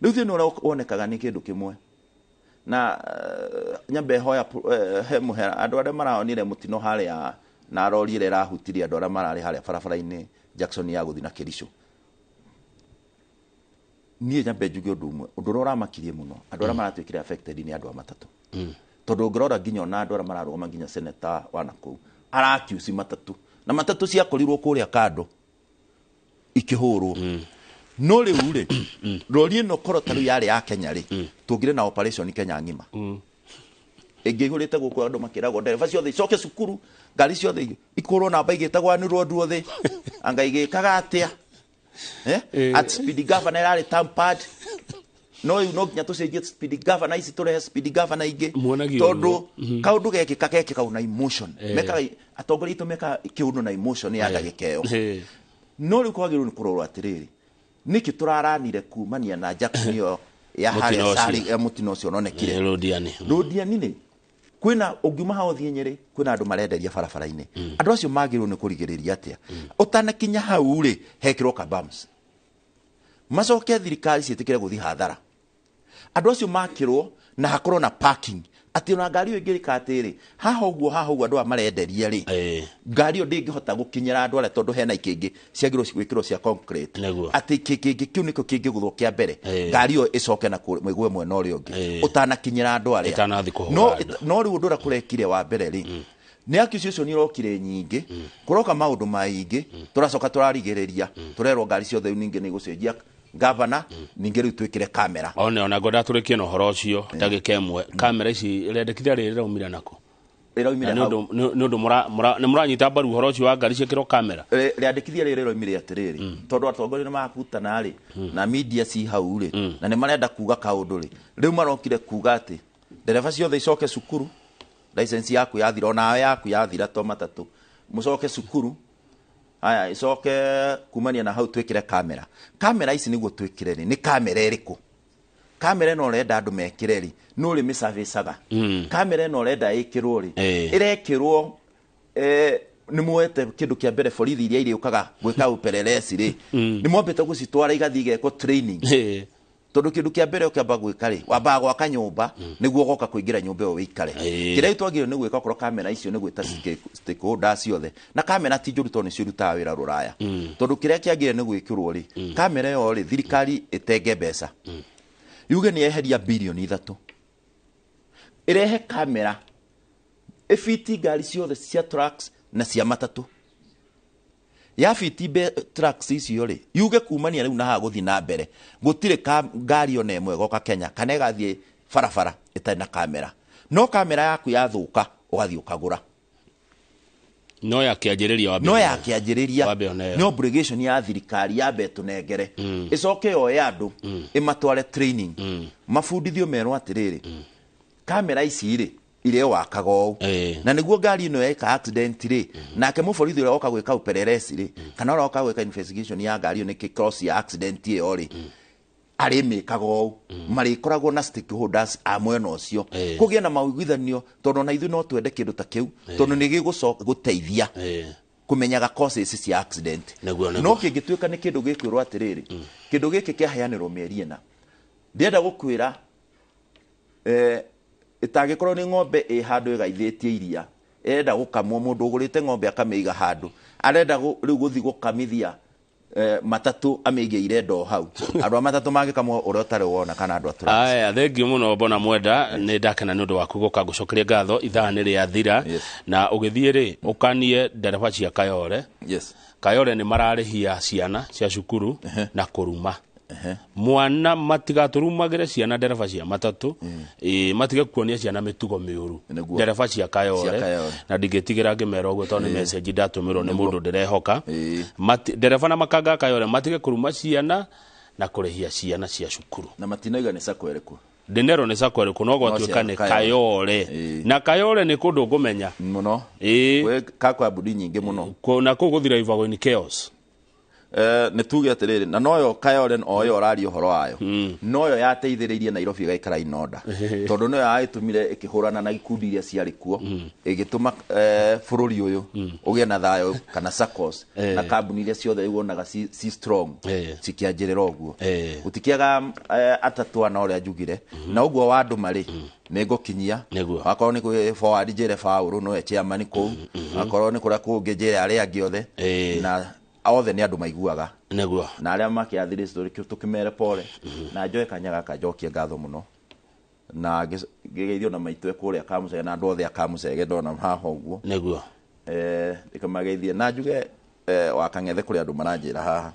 Rĩu thĩna ũrĩa wonekaga nĩ kĩndũ kĩmwe na nyambe hoya he mũhera andũ arĩa maraonire mũtino harĩa na rori ĩrĩa ĩrahutirie andũ arĩa mararĩ harĩa barabara-inĩ. Jackson ya gũthiĩ na Kericho. Niĩ nyambe njuge ũndũ ũmwe, ũndũ ũrĩa ũramakirie mũno andũ arĩa maratuĩkire affected nĩ andũ a matatũ, tondũ ũngĩrora nginya ona andũ arĩa mararũgama nginya seneta wa nakũu arakiuci matatũ, na matatũ ciakorirwo kũrĩa kando ikĩhũrwo. No rĩu rĩ, rori ĩno korwo ta rĩu yarĩ ya Kenya rĩ, tũngĩrĩ na operation Kenya ng'ima ĩngĩihũrĩte gũkũ, andũ makĩragwo ndereba ciothe icoke cukuru, ngari ciothe ikũrwo namba igĩtagwo nĩ road othe, anga igĩkaga atĩa, eh? At speed governor ĩrarĩ tampered, no rĩu no nginya tũcenjie speed governor ici, tũrehe speed governor ingĩ, Muonagia tondũ ũguo. Kaũndũ gekĩka gekĩka na emotion. Mekaga atongoria aitũ mekaga kĩũndũ na emotion ya ndagĩka ĩyo. No rĩu kwagĩrĩirwo nĩ kũrorwo atĩrĩrĩ, nĩkĩ tũraranire kumania na Jackson ĩyo ya Mũtino harĩa ũcio. Sari ya mũtino ũcio ũronekire? Rũdiani. Rũdiani rĩ, kwĩna ũngiuma haha ũthiĩ Nyĩrĩ, kwĩna andũ marenderia barabara-inĩ. Andũ acio magĩrĩirwo nĩ kũrigĩrĩria atĩa ũtanakinya hau rĩ, hekĩrwo kabams, macoke thirikari ciĩtĩkĩre gũthiĩ hathara andũ acio makĩrwo, na hakorwo na parking, atĩ ona ngari ĩyo ĩngĩrĩka atĩrĩ haha ũguo, haha ũguo andũ aya marenderia rĩ, ngari ĩyo ndĩngĩhota gũkinyĩra andũ arĩa, tondũ hena ikĩngĩ ciagĩrĩirwo gwĩkĩrwo cia concrete, atĩ kĩngĩ kĩu nĩkĩo kĩngĩgũthwo kĩa mbere, ngari ĩyo ĩcoke na ĩgwe mwena ũrĩa ũngĩ ũtanakinyĩra andũ arĩa. Ĩtanathiĩ kũhũra No andũ. No rĩu ũndũ ũrĩa kũrekire wa mbere rĩ, nĩ accusation irokire nyingĩ, kũroka maũndũ maingĩ, tũracoka tũrarigĩrĩria, tũrerwo ngari ciothe rĩu ningĩ nĩ igũcenjia gavana, ningĩ rĩu twĩkĩre kamera. One ona ngwenda tũrĩkie na ũhoro ũcio ndagĩka ĩmwe. Kamera ici rĩendekithia rĩrĩ rĩraumire nako? Rĩraumire Na nĩ hau. Nĩ ũndũ nĩ mũranyita mbaru ũhoro ũcio wa ngari ciĩkĩrwo kamera? Rĩandĩkithia rĩrĩ rĩroimire atĩrĩrĩ, tondũ atongoria nĩ makutana rĩ, na media ci hau rĩ, na nĩ marenda kuga kaũndũ rĩ, rĩu marokire kuga atĩ ndereba ciothe icoke cukuru, license yaku yathira, onawe yaku yathira, to matatũ mũcoke cukuru. Aya, icoke kumania na hau twĩkĩre kamera. Kamera ici nĩguo twĩkĩre rĩ, nĩ kamera ĩrĩkũ? Kamera ĩno ũrenda andũ mekĩre rĩ, nĩ ũrĩ mĩcabicaga kamera ĩno ũrenda ĩkĩrwo rĩ? Ĩrekĩrwo nĩ muoete kĩndũ kĩa mbere, borithi iria irĩũkaga gwĩka upelelezi rĩ, nĩ mwambĩte gũcitwara igathiĩ igekwo training? Tondũ kĩndũ kĩa mbere ũkĩamba gwĩka rĩ, wambaga gwaka nyũmba nĩguo ũgoka kũingĩra nyũmba ĩyo wĩikare. Kĩrĩa twagĩrĩirwo nĩ gwĩka, okorwo kamera icio, nĩ gwĩta stakeholders ciothe, na kamera ti njũru tondũ nĩcio irutaga wĩra rũraya. Tondũ kĩrĩa kĩagĩrĩire nĩ gwĩkĩrwo rĩ, kamera ĩyo rĩ, thirikari ĩtenge mbeca, yuge nĩ yeheria 3 birioni ĩrehe kamera ĩbiti ngari ciothe cia trucks na cia matatũ. Yabiti trucks icio rĩ, yuge kumania rĩu na haha gũthiĩ na mbere gũtirĩ ngari ona ĩmwe ĩgoka Kenya kana ĩgathiĩ barabara ĩtarĩ na kamera. No kamera yaku yathũka, ũgathiĩ ũkagũra. No ya kĩanjĩrĩria wambe No ya kĩanjĩrĩria wambe one ĩyo. Nĩ obligation ya thirikari yambe ĩtũnengere, ĩcoke yoe andũ ĩmatware training, mabundithio, merwo atĩrĩrĩ, kamera ici rĩ, irĩ wakaga ũũ, na nĩguo ngari ĩno yeka accident rĩ, nake mũborithi ũrĩa woka gwĩka upelelezi rĩ, kana ũrĩa woka gwĩka investigation ya ngari ĩyo nĩkĩ cause ya accident ĩyo rĩ, arĩmĩkaga ũũ, marĩkoragwo na stakeholders a mwena ũcio, kũgĩe na mawĩiguithanio, tondũ ona ithuĩ no twende kĩndũ ta kĩu, tondũ nĩ gĩgũcoka gũteithia kũmenyaga causes cia accident. Nĩguo. No kĩngĩtuĩka nĩ kĩndũ gĩkwĩrwo atĩrĩrĩ, kĩndũ gĩkĩ kĩaheanĩrwo mĩeri ĩna, ndĩrenda gũkwĩra ĩtangĩkorwo nĩ ng'ombe ĩ handũ ĩgaithĩtie iria, ĩrenda gũkamwo, mũndũ ũgũrĩte ng'ombe akamĩiga handũ, arenda rĩu gũthiĩ gũkamithia matatũ amĩigĩire ndoo hau, andũ a matatũ mangĩkamwo ũrĩa ũtarĩ wona, kana andũ a trucks. Aya, thengiũ mũno Bona Mwenda, nĩ ndakena nĩ ũndũ waku gũka, ngũcokeria ngatho. Ithaa nĩ rĩathira, na ũgĩthiĩ rĩ, ũkanie ndereba cia Kayore. Kayore nĩ mararĩhia ciana cia cukuru na kũruma mwana, matigatũrumagĩre ciana, ndereba cia matatũ. Ĩ, matige kuonia ciana mĩtugo mĩũru, ndereba cia Kayore. Cia Kayore. Na ndingĩtigĩra ngĩmera ũguo tondũ nĩ message ndatũmĩrwo nĩ mũndũ ndĩrehoka. Ndereba na makanga a Kayore matige kũruma ciana na kũrĩhia ciana cia cukuru. Na matinauga nĩ sacco ĩrĩkũ. Ndĩnerwo nĩ sacco ĩrĩkũ, no gwatuĩka cia nĩ Kayore. Kayore, na Kayore nĩ kũndũ ngũmenya mũno. Ĩĩ. Gwĩ kakambuni nyingĩ mũno. Na kũu gũthira in chaos. Nĩ tuge atĩrĩrĩ, na noyo Kayore o ĩyo ũraria ũhoro wayo, noyo yateithĩrĩirie Nairobi ĩgaikara inonda, tondũ noyo yagĩtũmire ĩkĩhũrana na ikundi iria ciarĩ kuo, ĩgĩtũma bũrũri ũyũ ũgĩe na thayũ, kana SACCOS na kambuni iria ciothe wonaga ci strong cikĩanjĩrĩra ũguo. Gũtikĩaga atatũ ana ũrĩa njugire na ũguo wa andũ marĩ nĩ ngũkinyia. Akorwo nĩ kwĩ forward, njĩre Paũlũ nowe chairman kũu, akorwo nĩ kũrĩa kũngĩ, njĩre arĩa angĩ othe, na Othe nĩ andũ maiguaga. Nĩguo. Na arĩa makĩathire tũkĩmere pole. Na njoe kanya gaka njokie ngatho mũno. Na ngĩgeithio na maitũ kũrĩa Kamucege na andũ othe a Kamucege ndona haha ũguo. Nĩguo. Ndĩkamageithie na njuge wa Kang'ethe kũrĩ andũ maranjĩra haha.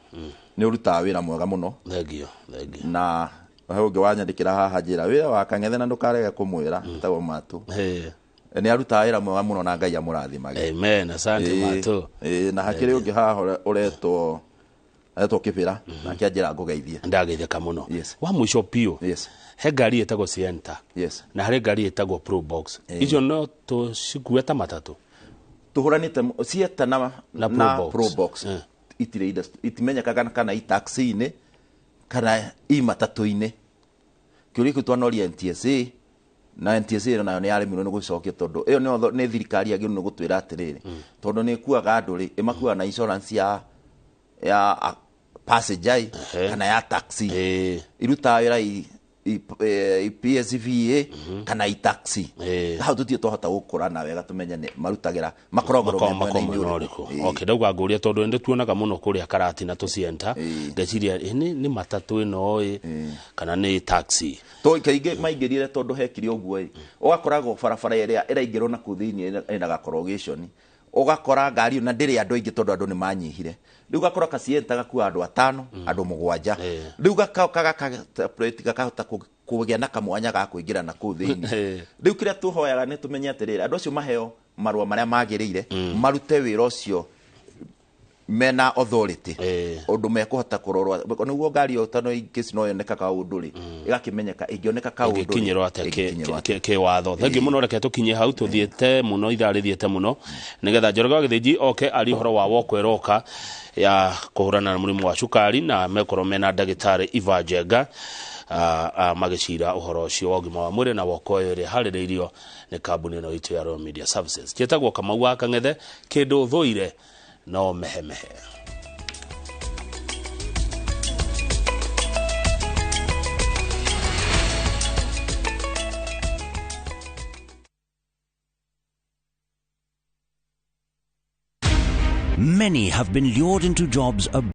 Nĩ ũrutaga wĩra mwega mũno. Thengiũ, thengiũ. Na he ũngĩ wanyandĩkĩra haha njĩra wĩra wa Kang'ethe na ndũkarege kũmwĩra etagwo Matũ. Nĩ arutaga wĩra mwega mũno na Ngai amũrathimage. Amen, asante Matũ. Na hakĩrĩ ũngĩ haha ũretwo Kĩbĩra nake anjĩra ngũgeithie. Ndageithĩka mũno. Yes. Wa mũico biũ. Yes. He ngari ĩtagwo Sienta. Yes. Na harĩ ngari ĩtagwo Probox. Icio no tũcikue ta matatũ. Tũhũranĩte Sienta na Probox. Itirĩ itimenyekaga kana i taxi-inĩ kana i matatũ-inĩ. Kĩũria kĩu twanoria NTSA na NTSA ĩyo nayo nĩ yaremirwo nĩ gũcokia tondũ ĩyo nĩ thirikari yagĩrĩirwo nĩ gũtwĩra atĩrĩrĩ tondũ nĩ ĩkuaga andũ rĩ ĩmakuaga na insurance ya passenger kana ya taxi. Irutaga wĩra PSVA kana i taxi. Hau tũtirĩ twahota gũkũrana wega tũmenye nĩ marutagĩra makoragwo mwena-inĩ ũrĩkũ. Okay, ndauga ngũria tondũ nĩ tuonaga mũno kũrĩa Karati na tũcienta ngeciria nĩ matatũ ĩno kana nĩ taxi. To kaingĩ maingĩrire tondũ hekire ũguo ĩ ũgakoragwo barabara ĩrĩa ĩraingĩrwo na kũu thĩinĩ ĩna gakorogation ũgakora ngari na ndĩrĩ andũ aingĩ tondũ andũ nĩ manyihire. Rĩu gakora kacienta gakua andũ atano andũ mũgwanja. Rĩu gakahota kũgĩa na kamwanya ga kũingĩra na kũu thĩinĩ. Rĩu kĩrĩa tũhoyaga nĩ tũmenye atĩrĩrĩ andũ acio maheo marũa marĩa magĩrĩire marute wĩra ũcio mena authority ũndũ mekũhota kũrorwo nĩguo ngari ĩyo tondũ case no yoneka kaũndũ rĩ ĩgakĩmenyeka ĩngĩoneka kaũndũ ĩngĩkinyĩrwo atĩa kĩwatho. Thengiũ mũno, reke tũkinye hau tũthiĩte mũno ithaa rĩthiĩte mũno nĩgetha Njoroge wa Gĩthĩnji oke arie ũhoro wa woko ĩroka ya kũhũrana na mũrimũ wa cukari na mekorwo mena ndagĩtarĩ Iva Njenga magĩcira ũhoro ũcio wa ũgima wa mwĩrĩ na woko ĩyo ĩrĩa ĩharĩrĩirio nĩ kambuni ĩno itũ ya Royal Media Services. Njĩtagwo Kamau wa Kang'ethe, kĩndũ ũthũire no mehemehe. Many have been lured into jobs abroad.